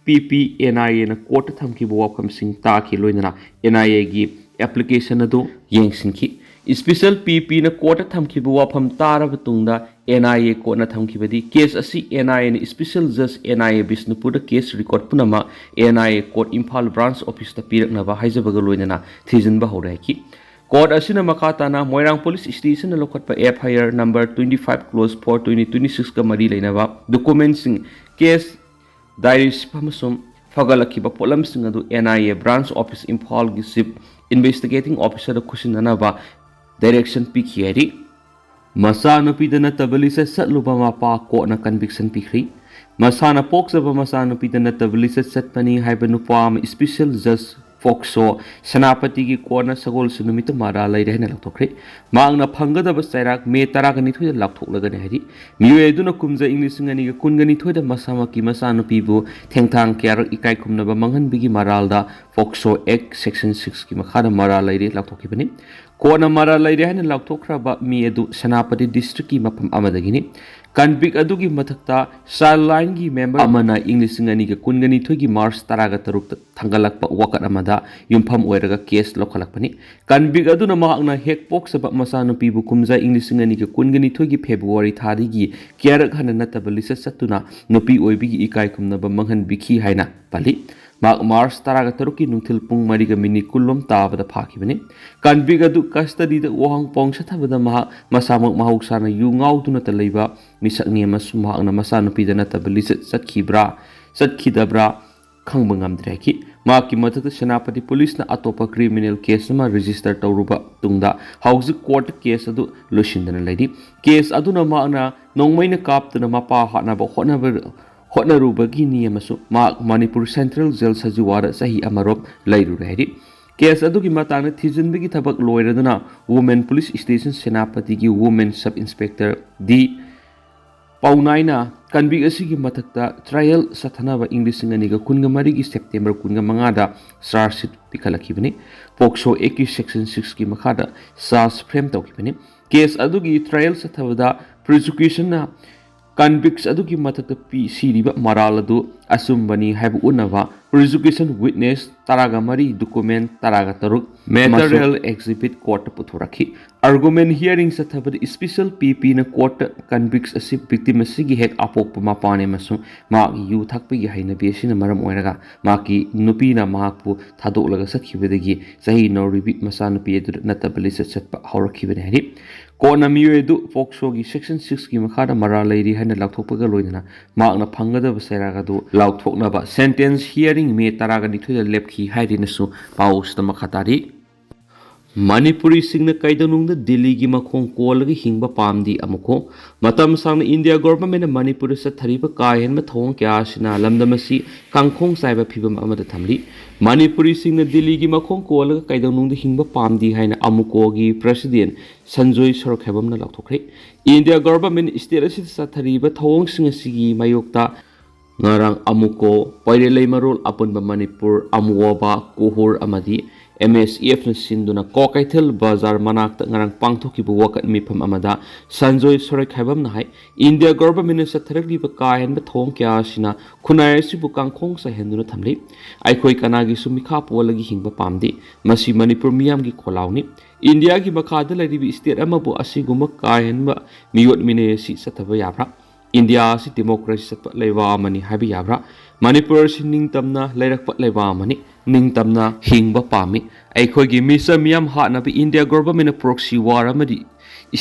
P P N I ꯑꯦꯅ ꯀꯣꯔꯠꯇ ꯊꯝꯈꯤꯕ ꯋꯥꯐꯝꯁꯤꯡ ꯇꯥꯈꯤ꯫ ꯂꯣꯏꯅꯅ ꯑꯦꯟ ꯑꯥꯏ ꯑꯦꯒꯤ ꯑꯦꯄ꯭ꯂꯤꯀꯦꯁꯟ ꯑꯗꯨ ꯌꯦꯡꯁꯤꯟꯈꯤ꯫ Special P Pꯅ courtꯇ ꯊꯝꯈꯤꯕ ꯋꯥꯐꯝ ꯇꯥꯔꯕ ꯇꯨꯡꯗ N I A courtꯅ ꯊꯝꯈꯤꯕꯗꯤ case ꯑꯁꯤ N I Aꯅ special judge N I A ꯕꯤꯁꯅꯨꯄꯨꯔꯗ case record ꯄꯨꯝꯅꯃꯛ N I A court Imphal branch officeꯇ ꯄꯤꯔꯛꯅꯕ ꯍꯥꯏꯖꯕꯒ ꯂꯣꯏꯅꯅ ꯊꯤꯖꯤꯟꯕ ꯍꯧꯔꯦ ꯍꯥꯏꯈꯤ꯫ Court ꯑꯁꯤꯅ ꯃꯈꯥ ꯇꯥꯅ ꯃꯣꯏꯔꯥꯡ police stationꯅ ꯂꯧꯈꯠꯄ F I R number twenty five clause four twenty twenty sixꯀ ꯃꯔꯤ ꯂꯩꯅꯕ documentꯁꯤꯡ, case diaryꯁꯤꯞ ꯑꯃꯁꯨꯡ ꯐꯒꯠꯂꯛꯈꯤꯕ ꯄꯣꯠꯂꯝꯁꯤꯡ ꯑꯗꯨ N I A branch office ꯏꯝꯐꯥꯜꯒꯤ chief investigating officerꯗ ꯈꯨꯠꯁꯤꯟꯅꯅꯕ direction ꯄꯤꯈꯤ ꯍꯥꯏꯔꯤ꯫ ꯃꯆꯥꯅꯨꯄꯤꯗ ꯅꯠꯇꯕ ꯂꯤꯆꯠ ꯆꯠꯂꯨꯕ ꯃꯄꯥ courtꯅ conviction ꯄꯤꯈ꯭ꯔꯤ꯫ ꯃꯁꯥꯅ ꯄꯣꯛꯆꯕ ꯃꯆꯥꯅꯨꯄꯤꯗ ꯅꯠꯇꯕ ꯂꯤꯆꯠ ꯆꯠꯄꯅꯤ ꯍꯥꯏꯕ ꯅꯨꯄꯥ ꯑꯃ special judge POCSO ꯁꯦꯅꯥꯄꯇꯤꯒꯤ courtꯅ ꯁꯒꯣꯜꯁꯦꯟ ꯅꯨꯃꯤꯠꯇ ꯃꯔꯥꯜ ꯂꯩꯔꯦ ꯍꯥꯏꯅ ꯂꯥꯎꯊꯣꯛꯈ꯭ꯔꯦ꯫ ꯃꯍꯥꯛꯅ ꯐꯪꯒꯗꯕ ꯆꯩꯔꯥꯛ ꯃꯦ ꯇꯔꯥꯒ ꯅꯤꯊꯣꯏꯗ ꯂꯥꯎꯊꯣꯛꯂꯒꯅꯤ ꯍꯥꯏꯔꯤ꯫ ꯃꯤꯑꯣꯏ ꯑꯗꯨꯅ ꯀꯨꯝꯖꯥ ꯏꯪ ꯂꯤꯁꯤꯡ ꯑꯅꯤꯒ ꯀꯨꯟꯒ ꯅꯤꯊꯣꯏꯗ ꯃꯁꯥꯃꯛꯀꯤ ꯃꯆꯥꯅꯨꯄꯤꯕꯨ ꯊꯦꯡꯊꯥꯡ ꯀꯌꯥꯔꯛ ꯏꯀꯥꯏ ꯈꯨꯝꯅꯕ ꯃꯥꯡꯍꯟꯕꯒꯤ ꯃꯔꯥꯜꯗ POCSO Act section sixꯀꯤ ꯃꯈꯥꯗ ꯃꯔꯥꯜ ꯂꯩꯔꯦ ꯂꯥꯎꯊꯣꯛꯈꯤꯕꯅꯤ꯫ Courtꯅ ꯃꯔꯥꯜ ꯂꯩꯔꯦ ꯍꯥꯏꯅ ꯂꯥꯎꯊꯣꯛꯈ꯭ꯔꯕ ꯃꯤ ꯑꯗꯨ ꯁꯦꯅꯥꯄꯇꯤ districtꯀꯤ ꯃꯐꯝ ꯑꯃꯗꯒꯤꯅꯤ꯫ Convict ꯑꯗꯨꯒꯤ ꯃꯊꯛꯇ Childlineꯒꯤ member ꯑꯃꯅ ꯏꯪ ꯂꯤꯁꯤꯡ ꯑꯅꯤꯒ ꯀꯨꯟꯒ ꯅꯤꯊꯣꯏꯒꯤ March ꯇꯔꯥꯒ ꯇꯔꯨꯛꯇ ꯊꯥꯡꯒꯠꯂꯛꯄ ꯋꯥꯀꯠ ꯑꯃꯗ ꯌꯨꯝꯐꯝ ꯑꯣꯏꯔꯒ case ꯂꯧꯈꯠꯂꯛꯄꯅꯤ꯫ Convict ꯑꯗꯨꯅ ꯃꯍꯥꯛꯅ ꯍꯦꯛ ꯄꯣꯛꯆꯕ ꯃꯆꯥꯅꯨꯄꯤꯕꯨ ꯀꯨꯝꯖꯥ ꯏꯪ ꯂꯤꯁꯤꯡ ꯑꯅꯤꯒ ꯀꯨꯟꯒ ꯅꯤꯊꯣꯏꯒꯤ February ꯊꯥꯗꯒꯤ ꯀꯌꯥꯔꯛ ꯍꯟꯅ ꯅꯠꯇꯕ ꯂꯤꯆꯠ ꯆꯠꯇꯨꯅ ꯅꯨꯄꯤ ꯑꯣꯏꯕꯤꯒꯤ ꯏꯀꯥꯏ ꯈꯨꯝꯅꯕ ꯃꯥꯡꯍꯟꯕꯤꯈꯤ ꯍꯥꯏꯅ ꯄꯜꯂꯤ꯫ ꯃꯍꯥꯛ March ꯇꯔꯥꯒ ꯇꯔꯨꯛꯀꯤ ꯅꯨꯡꯊꯤꯜ ꯄꯨꯡ ꯃꯔꯤꯒ minute ꯀꯨꯟꯂꯣꯝ ꯇꯥꯕꯗ ꯐꯥꯈꯤꯕꯅꯤ꯫ Convict ꯑꯗꯨ custodyꯗ ꯋꯥꯍꯪ ꯄꯥꯎꯍꯪ ꯆꯠꯊꯕꯗ ꯃꯍꯥꯛ ꯃꯁꯥꯃꯛ ꯃꯍꯧꯁꯥꯅ ꯌꯨ ꯉꯥꯎꯗꯨꯅꯇ ꯂꯩꯕ ꯃꯤꯁꯛꯅꯤ ꯑꯃꯁꯨꯡ ꯃꯍꯥꯛꯅ ꯃꯆꯥꯅꯨꯄꯤꯗ ꯅꯠꯇꯕ ꯂꯤꯆꯠ ꯆꯠꯈꯤꯕ꯭ꯔꯥ, ꯆꯠꯈꯤꯗꯕ꯭ꯔꯥ ꯈꯪꯕ ꯉꯝꯗ꯭ꯔꯦ ꯍꯥꯏꯈꯤ꯫ ꯃꯍꯥꯛꯀꯤ ꯃꯊꯛꯇ ꯁꯦꯅꯥꯄꯇꯤ policeꯅ ꯑꯇꯣꯞꯄ criminal case ꯑꯃ register ꯇꯧꯔꯨꯕ ꯇꯨꯡꯗ ꯍꯧꯖꯤꯛ court case ꯑꯗꯨ ꯂꯣꯏꯁꯤꯟꯗꯅ ꯂꯩꯔꯤ꯫ Case ꯑꯗꯨꯅ ꯃꯍꯥꯛꯅ ꯅꯣꯡꯃꯩꯅ ꯀꯥꯞꯇꯨꯅ ꯃꯄꯥ ꯍꯥꯠꯅꯕ ꯍꯣꯠꯅꯕ, ꯍꯣꯠꯅꯔꯨꯕꯒꯤꯅꯤ ꯑꯃꯁꯨꯡ ꯃꯍꯥꯛ ꯃꯅꯤꯄꯨꯔ Central Jail ꯁꯖꯤꯋꯥꯗ ꯆꯍꯤ ꯑꯃꯔꯣꯝ ꯂꯩꯔꯨꯔꯦ ꯍꯥꯏꯔꯤ꯫ Case ꯑꯗꯨꯒꯤ ꯃꯇꯥꯡꯗ ꯊꯤꯖꯤꯟꯕꯒꯤ ꯊꯕꯛ ꯂꯣꯏꯔꯗꯨꯅ Women Police Station ꯁꯦꯅꯥꯄꯇꯤꯒꯤ Women Sub Inspector D ꯄꯥꯎꯅꯥꯏꯅ convict ꯑꯁꯤꯒꯤ ꯃꯊꯛꯇ trial ꯆꯠꯊꯅꯕ ꯏꯪ ꯂꯤꯁꯤꯡ ꯑꯅꯤꯒ ꯀꯨꯟꯒ ꯃꯔꯤꯒꯤ September ꯀꯨꯟꯒ ꯃꯉꯥꯗ charge sheet ꯄꯤꯈꯠꯂꯛꯈꯤꯕꯅꯤ꯫ POCSO Actꯀꯤ section sixꯀꯤ ꯃꯈꯥꯗ charge frame ꯇꯧꯈꯤꯕꯅꯤ꯫ Case ꯑꯗꯨꯒꯤ trial ꯆꯠꯊꯕꯗ prosecutionꯅ Convicts ꯑꯗꯨꯒꯤ ꯃꯊꯛꯇ ꯄꯤꯁꯤꯔꯤꯕ ꯃꯔꯥꯜ ꯑꯗꯨ ꯑꯆꯨꯝꯕꯅꯤ ꯍꯥꯏꯕ ꯎꯠꯅꯕ Prejudication Witness ꯇꯔꯥꯒ ꯃꯔꯤ, Document ꯇꯔꯥꯒ ꯇꯔꯨꯛ, Material Exhibit courtꯇ ꯄꯨꯊꯣꯔꯛꯈꯤ꯫ Argument hearing ꯆꯠꯊꯕꯗ special PPꯅ courtꯇ convicts ꯑꯁꯤ victim ꯑꯁꯤꯒꯤ ꯍꯦꯛ ꯑꯄꯣꯛꯄ ꯃꯄꯥꯅꯤ ꯑꯃꯁꯨꯡ ꯃꯍꯥꯛꯀꯤ ꯌꯨ ꯊꯛꯄꯒꯤ ꯍꯩꯅꯕꯤ ꯑꯁꯤꯅ ꯃꯔꯝ ꯑꯣꯏꯔꯒ ꯃꯍꯥꯛꯀꯤ ꯅꯨꯄꯤꯅ ꯃꯍꯥꯛꯄꯨ ꯊꯥꯗꯣꯛꯂꯒ ꯆꯠꯈꯤꯕꯗꯒꯤ ꯆꯍꯤ ꯅꯧꯔꯤꯕꯤ ꯃꯆꯥꯅꯨꯄꯤ ꯑꯗꯨ ꯅꯠꯇꯕ ꯂꯤꯆꯠ ꯆꯠꯄ ꯍꯧꯔꯛꯈꯤꯕꯅꯤ ꯍꯥꯏꯔꯤ꯫ Courtꯅ ꯃꯤꯑꯣꯏ ꯑꯗꯨ POCSOꯒꯤ Section sixꯀꯤ ꯃꯈꯥꯗ ꯃꯔꯥꯜ ꯂꯩꯔꯤ ꯍꯥꯏꯅ ꯂꯥꯎꯊꯣꯛꯄꯒ ꯂꯣꯏꯅꯅ ꯃꯍꯥꯛꯅ ꯐꯪꯒꯗꯕ ꯆꯩꯔꯥꯛ ꯑꯗꯨ ꯂꯥꯎꯊꯣꯛꯅꯕ sentence hearing May ꯇꯔꯥꯒ ꯅꯤꯊꯣꯏꯗ ꯂꯦꯞꯈꯤ ꯍꯥꯏꯔꯤꯅꯁꯨ ꯄꯥꯎꯁꯤꯗ ꯃꯈꯥ ꯇꯥꯔꯤ꯫ ꯃꯅꯤꯄꯨꯔꯤꯁꯤꯡꯅ ꯀꯩꯗꯧꯅꯨꯡꯗ ꯗꯤꯜꯂꯤꯒꯤ ꯃꯈꯣꯡ ꯀꯣꯜꯂꯒ ꯍꯤꯡꯕ ꯄꯥꯝꯗꯦ ꯑꯃꯨꯛꯀꯣ꯫ ꯃꯇꯝ ꯁꯥꯡꯅ ꯏꯟꯗꯤꯌꯥ ꯒꯣꯚꯔꯟꯃꯦꯟꯠꯅ ꯃꯅꯤꯄꯨꯔꯗ ꯆꯠꯊꯔꯤꯕ ꯀꯥ ꯍꯦꯟꯕ ꯊꯧꯑꯣꯡ ꯀꯌꯥ ꯑꯁꯤꯅ ꯂꯝꯗꯝ ꯑꯁꯤ ꯀꯥꯡꯈꯣꯡ ꯆꯥꯏꯕ ꯐꯤꯚꯝ ꯑꯃꯗ ꯊꯝꯂꯤ꯫ ꯃꯅꯤꯄꯨꯔꯤꯁꯤꯡꯅ ꯗꯤꯜꯂꯤꯒꯤ ꯃꯈꯣꯡ ꯀꯣꯜꯂꯒ ꯀꯩꯗꯧꯅꯨꯡꯗ ꯍꯤꯡꯕ ꯄꯥꯝꯗꯦ ꯍꯥꯏꯅ ꯑꯃꯨꯀꯣꯒꯤ president ꯁꯟꯖꯣꯏ ꯁꯣꯔꯣꯛꯈꯥꯏꯕꯝꯅ ꯂꯥꯎꯊꯣꯛꯈ꯭ꯔꯦ꯫ ꯏꯟꯗꯤꯌꯥ ꯒꯣꯚꯔꯟꯃꯦꯟꯠꯅ state ꯑꯁꯤꯗ ꯆꯠꯊꯔꯤꯕ ꯊꯧꯑꯣꯡꯁꯤꯡ ꯑꯁꯤꯒꯤ ꯃꯥꯌꯣꯛꯇ ꯉꯔꯥꯡ ꯑꯃꯨꯀꯣ, ꯄꯩꯔꯦꯂꯩꯃꯔꯣꯜ ꯑꯄꯨꯟꯕ ꯃꯅꯤꯄꯨꯔ, ꯑꯃꯨꯑꯣꯕ, ꯀꯣꯍꯨꯔ ꯑꯃꯗꯤ MSFꯅ ꯁꯤꯟꯗꯨꯅ ꯀ꯭ꯋꯥꯀꯩꯊꯦꯜ ꯕꯖꯥꯔ ꯃꯅꯥꯛꯇ ꯉꯔꯥꯡ ꯄꯥꯡꯊꯣꯛꯈꯤꯕ ꯋꯥꯀꯠ ꯃꯤꯐꯝ ꯑꯃꯗ ꯁꯟꯖꯣꯏ ꯁꯣꯔꯣꯛꯈꯥꯏꯕꯝꯅ ꯍꯥꯏ, ꯏꯟꯗꯤꯌꯥ ꯒꯣꯚꯔꯟꯃꯦꯟꯠꯅ ꯆꯠꯊꯔꯛꯂꯤꯕ ꯀꯥ ꯍꯦꯟꯕ ꯊꯧꯑꯣꯡ ꯀꯌꯥ ꯑꯁꯤꯅ ꯈꯨꯟꯅꯥꯏ ꯑꯁꯤꯕꯨ ꯀꯥꯡꯈꯣꯡ ꯆꯥꯏꯍꯟꯗꯨꯅ ꯊꯝꯂꯤ꯫ ꯑꯩꯈꯣꯏ ꯀꯅꯥꯒꯤꯁꯨ ꯃꯤꯈꯥ ꯄꯣꯜꯂꯒ ꯍꯤꯡꯕ ꯄꯥꯝꯗꯦ꯫ ꯃꯁꯤ ꯃꯅꯤꯄꯨꯔ ꯃꯤꯌꯥꯝꯒꯤ ꯈꯣꯜꯂꯥꯎꯅꯤ꯫ ꯏꯟꯗꯤꯌꯥꯒꯤ ꯃꯈꯥꯗ ꯂꯩꯔꯤꯕ state ꯑꯃꯕꯨ ꯑꯁꯤꯒꯨꯝꯕ ꯀꯥ ꯍꯦꯟꯕ ꯃꯤꯑꯣꯠ ꯃꯤꯅꯩ ꯑꯁꯤ ꯆꯠꯊꯕ ꯌꯥꯕ꯭ꯔꯥ? ꯏꯟꯗꯤꯌꯥ ꯑꯁꯤ democracy ꯆꯠꯄ ꯂꯩꯕꯥꯛ ꯑꯃꯅꯤ ꯍꯥꯏꯕ ꯌꯥꯕ꯭ꯔꯥ? ꯃꯅꯤꯄꯨꯔ ꯑꯁꯤ ꯅꯤꯡꯇꯝꯅ ꯂꯩꯔꯛꯄ ꯂꯩꯕꯥꯛ ꯑꯃꯅꯤ, ꯅꯤꯡꯇꯝꯅ ꯍꯤꯡꯕ ꯄꯥꯝꯃꯤ꯫ ꯑꯩꯈꯣꯏꯒꯤ ꯃꯤꯆꯝ ꯃꯤꯌꯥꯝ ꯍꯥꯠꯅꯕ ꯏꯟꯗꯤꯌꯥ ꯒꯣꯚꯔꯟꯃꯦꯟꯠꯅ proxy war ꯑꯃꯗꯤ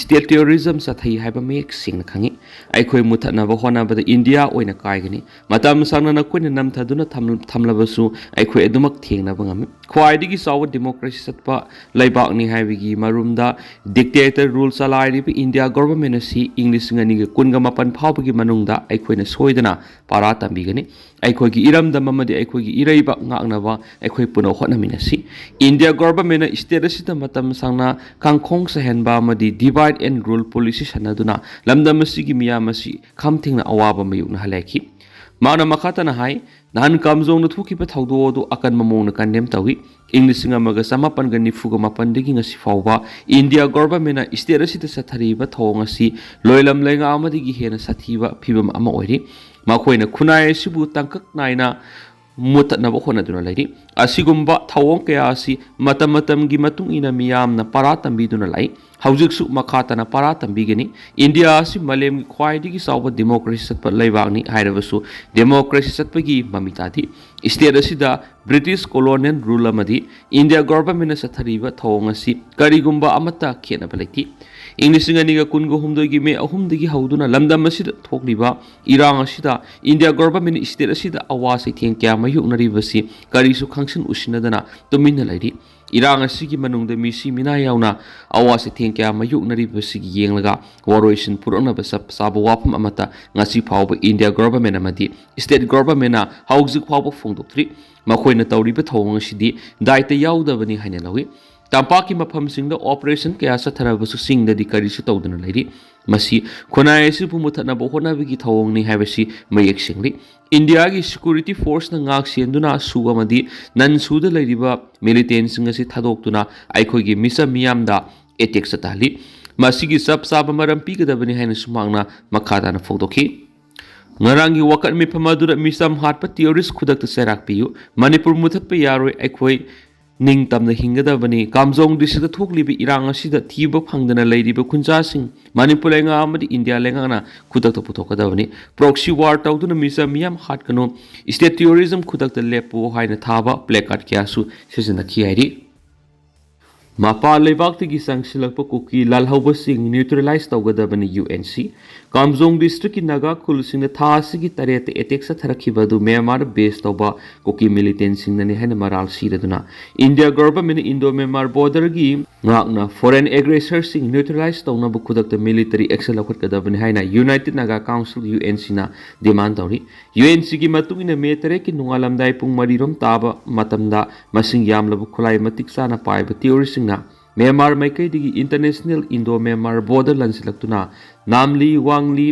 state terrorism ꯆꯠꯊꯩ ꯍꯥꯏꯕ ꯃꯌꯦꯛ ꯁꯦꯡꯅ ꯈꯪꯏ꯫ ꯑꯩꯈꯣꯏ ꯃꯨꯊꯠꯅꯕ ꯍꯣꯠꯅꯕꯗ ꯏꯟꯗꯤꯌꯥ ꯑꯣꯏꯅ ꯀꯥꯏꯒꯅꯤ꯫ ꯃꯇꯝ ꯁꯥꯡꯅ ꯅꯈꯣꯏꯅ ꯅꯝꯊꯗꯨꯅ ꯊꯝ-, ꯊꯝꯂꯕꯁꯨ ꯑꯩꯈꯣꯏ ꯑꯗꯨꯃꯛ ꯊꯦꯡꯅꯕ ꯉꯝꯃꯤ꯫ ꯈ꯭ꯋꯥꯏꯗꯒꯤ ꯆꯥꯎꯕ democracy ꯆꯠꯄ ꯂꯩꯕꯥꯛꯅꯤ ꯍꯥꯏꯕꯒꯤ ꯃꯔꯨꯝꯗ dictator rule ꯆꯂꯥꯏꯔꯤꯕ ꯏꯟꯗꯤꯌꯥ ꯒꯣꯚꯔꯟꯃꯦꯟꯠ ꯑꯁꯤ ꯏꯪ ꯂꯤꯁꯤꯡ ꯑꯅꯤꯒ ꯀꯨꯟꯒ ꯃꯥꯄꯟ ꯐꯥꯎꯕꯒꯤ ꯃꯅꯨꯡꯗ ꯑꯩꯈꯣꯏꯅ ꯁꯣꯏꯗꯅ ꯄꯥꯔꯥ ꯇꯝꯕꯤꯒꯅꯤ꯫ ꯑꯩꯈꯣꯏꯒꯤ ꯏꯔꯝꯗꯝ ꯑꯃꯗꯤ ꯑꯩꯈꯣꯏꯒꯤ ꯏꯔꯩꯕꯥꯛ ꯉꯥꯛꯅꯕ ꯑꯩꯈꯣꯏ ꯄꯨꯟꯅ ꯍꯣꯠꯅꯃꯤꯟꯅꯁꯤ꯫ ꯏꯟꯗꯤꯌꯥ ꯒꯣꯚꯔꯟꯃꯦꯟꯠꯅ state ꯑꯁꯤꯗ ꯃꯇꯝ ꯁꯥꯡꯅ ꯀꯥꯡꯈꯣꯡ ꯆꯥꯏꯍꯟꯕ ꯑꯃꯗꯤ divide and rule policy ꯁꯟꯅꯗꯨꯅ ꯂꯝꯗꯝ ꯑꯁꯤꯒꯤ ꯃꯤꯌꯥꯝ ꯑꯁꯤ ꯈꯝ ꯊꯦꯡꯅ ꯑꯋꯥꯕ ꯃꯥꯌꯣꯛꯅꯍꯜꯂꯦ꯫ ꯃꯥꯅ ꯃꯈꯥ ꯇꯥꯅ ꯍꯥꯏ, ꯅꯍꯥꯟ ꯀꯥꯝꯖꯣꯡꯗ ꯊꯣꯛꯈꯤꯕ ꯊꯧꯗꯣꯛ ꯑꯗꯨ ꯑꯀꯟꯕ ꯃꯑꯣꯡꯗ condemn ꯇꯧꯏ꯫ ꯏꯪ ꯂꯤꯁꯤꯡ ꯑꯃꯒ ꯆꯃꯥꯄꯟꯒ ꯅꯤꯐꯨꯒ ꯃꯥꯄꯟꯗꯒꯤ ꯉꯁꯤ ꯐꯥꯎꯕ ꯏꯟꯗꯤꯌꯥ ꯒꯣꯚꯔꯟꯃꯦꯟꯅ ꯁ꯭ꯇꯦꯠ ꯑꯁꯤꯗ ꯆꯠꯊꯔꯤꯕ ꯊꯧꯑꯣꯡ ꯑꯁꯤ ꯂꯣꯏꯂꯝ ꯂꯩꯉꯥꯛ ꯑꯃꯗꯒꯤ ꯍꯦꯟꯅ ꯁꯥꯊꯤꯕ ꯐꯤꯕꯝ ꯑꯃ ꯑꯣꯏꯔꯤ꯫ ꯃꯈꯣꯏꯅ ꯈꯨꯟꯅꯥꯏ ꯑꯁꯤꯕꯨ ꯇꯥꯡꯀꯛ ꯅꯥꯏꯅ ꯃꯨꯠꯊꯠꯅꯕ ꯍꯣꯠꯅꯗꯨꯅ ꯂꯩꯔꯤ꯫ ꯑꯁꯤꯒꯨꯝꯕ ꯊꯧꯑꯣꯡ ꯀꯌꯥ ꯑꯁꯤ ꯃꯇꯝ ꯃꯇꯝꯒꯤ ꯃꯇꯨꯡ ꯏꯟꯅ ꯃꯤꯌꯥꯝꯅ ꯄꯔꯥ ꯇꯝꯕꯤꯗꯨꯅ ꯂꯥꯛꯏ꯫ ꯍꯧꯖꯤꯛꯁꯨ ꯃꯈꯥ ꯇꯥꯅ ꯄꯔꯥ ꯇꯝꯕꯤꯒꯅꯤ꯫ ꯏꯟꯗꯤꯌꯥ ꯑꯁꯤ ꯃꯥꯂꯦꯝꯒꯤ ꯈ꯭ꯋꯥꯏꯗꯒꯤ ꯆꯥꯎꯕ ꯗꯦꯃꯣꯀ꯭ꯔꯦꯁꯤ ꯆꯠꯄ ꯂꯩꯕꯥꯛꯅꯤ ꯍꯥꯏꯔꯕꯁꯨ ꯗꯦꯃꯣꯀ꯭ꯔꯦꯁꯤ ꯆꯠꯄꯒꯤ ꯃꯃꯤ ꯇꯥꯗꯦ꯫ ꯁ꯭ꯇꯦꯠ ꯑꯁꯤꯗ ꯕ꯭ꯔꯤꯇꯤꯁ ꯀꯣꯂꯣꯅꯤꯌꯦꯜ ꯔꯨꯜ ꯑꯃꯗꯤ ꯏꯟꯗꯤꯌꯥ ꯒꯣꯚꯔꯟꯃꯦꯟꯅ ꯆꯠꯊꯔꯤꯕ ꯊꯧꯑꯣꯡ ꯑꯁꯤ ꯀꯔꯤꯒꯨꯝꯕ ꯑꯃꯠꯇ ꯈꯦꯠꯅꯕ ꯂꯩꯇꯦ꯫ ꯏꯪ ꯂꯤꯁꯤꯡ ꯑꯅꯤꯒ ꯀꯨꯟꯒ ꯍꯨꯝꯗꯣꯏꯒꯤ ꯃꯦ ꯑꯍꯨꯝꯗꯒꯤ ꯍꯧꯗꯨꯅ ꯂꯝꯗꯝ ꯑꯁꯤꯗ ꯊꯣꯛꯂꯤꯕ ꯏꯔꯥꯡ ꯑꯁꯤꯗ ꯏꯟꯗꯤꯌꯥ ꯒꯣꯚꯔꯟꯃꯦꯟꯅ ꯁ꯭ꯇꯦꯠ ꯑꯁꯤꯗ ꯑꯋꯥ ꯆꯩꯊꯦꯡ ꯀꯌꯥ ꯃꯥꯌꯣꯛꯅꯔꯤꯕꯁꯤ ꯀꯔꯤꯁꯨ ꯈꯪꯁꯤꯟ ꯎꯁꯤꯟꯅꯗꯅ ꯇꯨꯃꯤꯟꯅ ꯂꯩꯔꯤ꯫ ꯏꯔꯥꯡ ꯑꯁꯤꯒꯤ ꯃꯅꯨꯡꯗ ꯃꯤꯁꯤ ꯃꯤꯅꯥ ꯌꯥꯎꯅ ꯑꯋꯥ ꯆꯩꯊꯦꯡ ꯀꯌꯥ ꯃꯥꯌꯣꯛꯅꯔꯤꯕꯁꯤꯒꯤ ꯌꯦꯡꯂꯒ ꯋꯥꯔꯣꯏꯁꯤꯟ ꯄꯨꯔꯛꯅꯕ ꯆꯞ ꯆꯥꯕ ꯋꯥꯐꯝ ꯑꯃꯠꯇ ꯉꯁꯤ ꯐꯥꯎꯕ ꯏꯟꯗꯤꯌꯥ ꯒꯣꯚꯔꯟꯃꯦꯟ ꯑꯃꯗꯤ ꯁ꯭ꯇꯦꯠ ꯒꯣꯚꯔꯟꯃꯦꯟꯅ ꯍꯧꯖꯤꯛ ꯐꯥꯎꯕ ꯐꯣꯡꯗꯣꯛꯇ꯭ꯔꯤ꯫ ꯃꯈꯣꯏꯅ ꯇꯧꯔꯤꯕ ꯊꯧꯑꯣꯡ ꯑꯁꯤꯗꯤ ꯗꯥꯏꯇ ꯌꯥꯎꯗꯕꯅꯤ ꯍꯥꯏꯅ ꯂꯧꯏ꯫ ꯇꯝꯄꯥꯛꯀꯤ ꯃꯐꯝꯁꯤꯡꯗ ꯑꯣꯄꯔꯦꯁꯟ ꯀꯌꯥ ꯆꯠꯊꯔꯕꯁꯨ ꯆꯤꯡꯗꯗꯤ ꯀꯔꯤꯁꯨ ꯇꯧꯗꯨꯅ ꯂꯩꯔꯤ꯫ ꯃꯁꯤ ꯈꯨꯟꯅꯥꯏ ꯑꯁꯤꯕꯨ ꯃꯨꯠꯊꯠꯅꯕ ꯍꯣꯠꯅꯕꯒꯤ ꯊꯧꯑꯣꯡꯅꯤ ꯍꯥꯏꯕꯁꯤ ꯃꯌꯦꯛ ꯁꯦꯡꯂꯤ꯫ ꯏꯟꯗꯤꯌꯥꯒꯤ ꯁꯦꯀ꯭ꯌꯨꯔꯤꯇꯤ ꯐꯣꯔꯁꯅ ꯉꯥꯛ ꯁꯦꯟꯗꯨꯅ ꯁꯨ ꯑꯃꯗꯤ ꯅꯟ ꯁꯨꯗ ꯂꯩꯔꯤꯕ ꯃꯤꯂꯤꯇꯦꯟꯁꯤꯡ ꯑꯁꯤ ꯊꯥꯗꯣꯛꯇꯨꯅ ꯑꯩꯈꯣꯏꯒꯤ ꯃꯤꯆꯝ ꯃꯤꯌꯥꯝꯗ ꯑꯦꯇꯦꯛ ꯆꯠꯊꯍꯜꯂꯤ꯫ ꯃꯁꯤꯒꯤ ꯆꯞ ꯆꯥꯕ ꯃꯔꯝ ꯄꯤꯒꯗꯕꯅꯤ ꯍꯥꯏꯅꯁꯨ ꯃꯍꯥꯛꯅ ꯃꯈꯥ ꯇꯥꯅ ꯐꯣꯡꯗꯣꯛꯈꯤ꯫ ꯉꯔꯥꯡꯒꯤ ꯋꯥꯀꯠ ꯃꯤꯐꯝ ꯑꯗꯨꯗ ꯃꯤꯆꯝ ꯍꯥꯠꯄ ꯇꯦꯔꯣꯔꯤꯁ ꯈꯨꯗꯛꯇ ꯆꯩꯔꯥꯛ ꯄꯤꯌꯨ꯫ ꯃꯅꯤꯄꯨꯔ ꯃꯨꯠꯊꯠꯄ ꯌꯥꯔꯣꯏ꯫ ꯑꯩꯈꯣꯏ ꯅꯤꯡꯇꯝꯅ ꯍꯤꯡꯒꯗꯕꯅꯤ꯫ ꯀꯥꯝꯖꯣꯡ ꯗꯤꯁꯇ꯭ꯔꯤꯛꯇ ꯊꯣꯛꯂꯤꯕ ꯏꯔꯥꯡ ꯑꯁꯤꯗ ꯊꯤꯕ ꯐꯪꯗꯅ ꯂꯩꯔꯤꯕ ꯈꯨꯟꯖꯥꯁꯤꯡ ꯃꯅꯤꯄꯨꯔ ꯂꯩꯉꯥꯛ ꯑꯃꯗꯤ ꯏꯟꯗꯤꯌꯥ ꯂꯩꯉꯥꯛꯅ ꯈꯨꯗꯛꯇ ꯄꯨꯊꯣꯛꯀꯗꯕꯅꯤ꯫ ꯄ꯭ꯔꯣꯛꯁꯤ ꯋꯥꯔ ꯇꯧꯗꯨꯅ ꯃꯤꯆꯝ ꯃꯤꯌꯥꯝ ꯍꯥꯠꯀꯅꯨ꯫ ꯁ꯭ꯇꯦꯠ ꯇꯦꯔꯣꯔꯤꯖꯝ ꯈꯨꯗꯛꯇ ꯂꯦꯞꯄꯨ ꯍꯥꯏꯅ ꯊꯥꯕ ꯄ꯭ꯂꯦꯀꯥꯔꯗ ꯀꯌꯥꯁꯨ ꯁꯤꯖꯤꯟꯅꯈꯤ ꯍꯥꯏꯔꯤ꯫ ꯃꯄꯥꯟ ꯂꯩꯕꯥꯛꯇꯒꯤ ꯆꯪꯁꯤꯜꯂꯛꯄ ꯀꯨꯀꯤ ꯂꯥꯜꯍꯧꯕꯁꯤꯡ ꯅ꯭ꯌꯨꯇ꯭ꯔꯦꯂꯥꯏꯁ ꯇꯧꯒꯗꯕꯅꯤ ꯌꯨ ꯑꯦꯟ ꯁꯤ꯫ ꯀꯥꯝꯖꯣꯡ ꯗꯤꯁꯇ꯭ꯔꯤꯛꯀꯤ ꯅꯥꯒꯥ ꯈꯨꯜꯁꯤꯡꯗ ꯊꯥ ꯑꯁꯤꯒꯤ ꯇꯔꯦꯠꯇ ꯑꯦꯇꯦꯛ ꯆꯠꯊꯔꯛꯈꯤꯕ ꯑꯗꯨ ꯃ꯭ꯌꯥꯟꯃꯥꯔꯗ ꯕꯦꯁ ꯇꯧꯕ ꯀꯨꯀꯤ ꯃꯤꯂꯤꯇꯦꯟꯁꯤꯡꯅꯅꯤ ꯍꯥꯏꯅ ꯃꯔꯥꯜ ꯁꯤꯔꯗꯨꯅ ꯏꯟꯗꯤꯌꯥ ꯒꯣꯚꯔꯟꯃꯦꯟꯠꯅ ꯏꯟꯗꯣ ꯃ꯭ꯌꯥꯟꯃꯥꯔ ꯕꯣꯔꯗꯔꯒꯤ ꯉꯥꯛꯅ ꯐꯣꯔꯦꯟ ꯑꯦꯒ꯭ꯔꯦꯁꯔꯁꯤꯡ ꯅ꯭ꯌꯨꯇ꯭ꯔꯦꯂꯥꯏꯁ ꯇꯧꯅꯕ ꯈꯨꯗꯛꯇ ꯃꯤꯂꯤꯇꯔꯤ ꯑꯦꯛꯁꯟ ꯂꯧꯈꯠꯀꯗꯕꯅꯤ ꯍꯥꯏꯅ united Naga council U N ꯁꯤꯅ ꯗꯤꯃꯥꯟ ꯇꯧꯔꯤ꯫ ꯌꯨ ꯑꯦꯟ ꯁꯤꯒꯤ ꯃꯇꯨꯡ ꯏꯟꯅ ꯃꯦ ꯇꯔꯦꯠꯀꯤ ꯅꯣꯡꯉꯥꯜꯂꯝꯗꯥꯏ ꯄꯨꯡ ꯃꯔꯤꯔꯣꯝ ꯇꯥꯕ ꯃꯇꯝꯗ ꯃꯁꯤꯡ ꯌꯥꯝꯂꯕ ꯈꯨꯠꯂꯥꯏ ꯃꯇꯤꯛ ꯆꯥꯅ ꯄꯥꯏꯕ ꯇꯦꯔꯣꯔꯤꯁꯁꯤꯡꯅ ꯃ꯭ꯌꯥꯟꯃꯥꯔ ꯃꯥꯏꯀꯩꯗꯒꯤ International Indo Myanmar Border ꯂꯥꯟꯁꯤꯜꯂꯛꯇꯨꯅ ꯅꯥꯝꯂꯤ, ꯋꯥꯡꯂꯤ,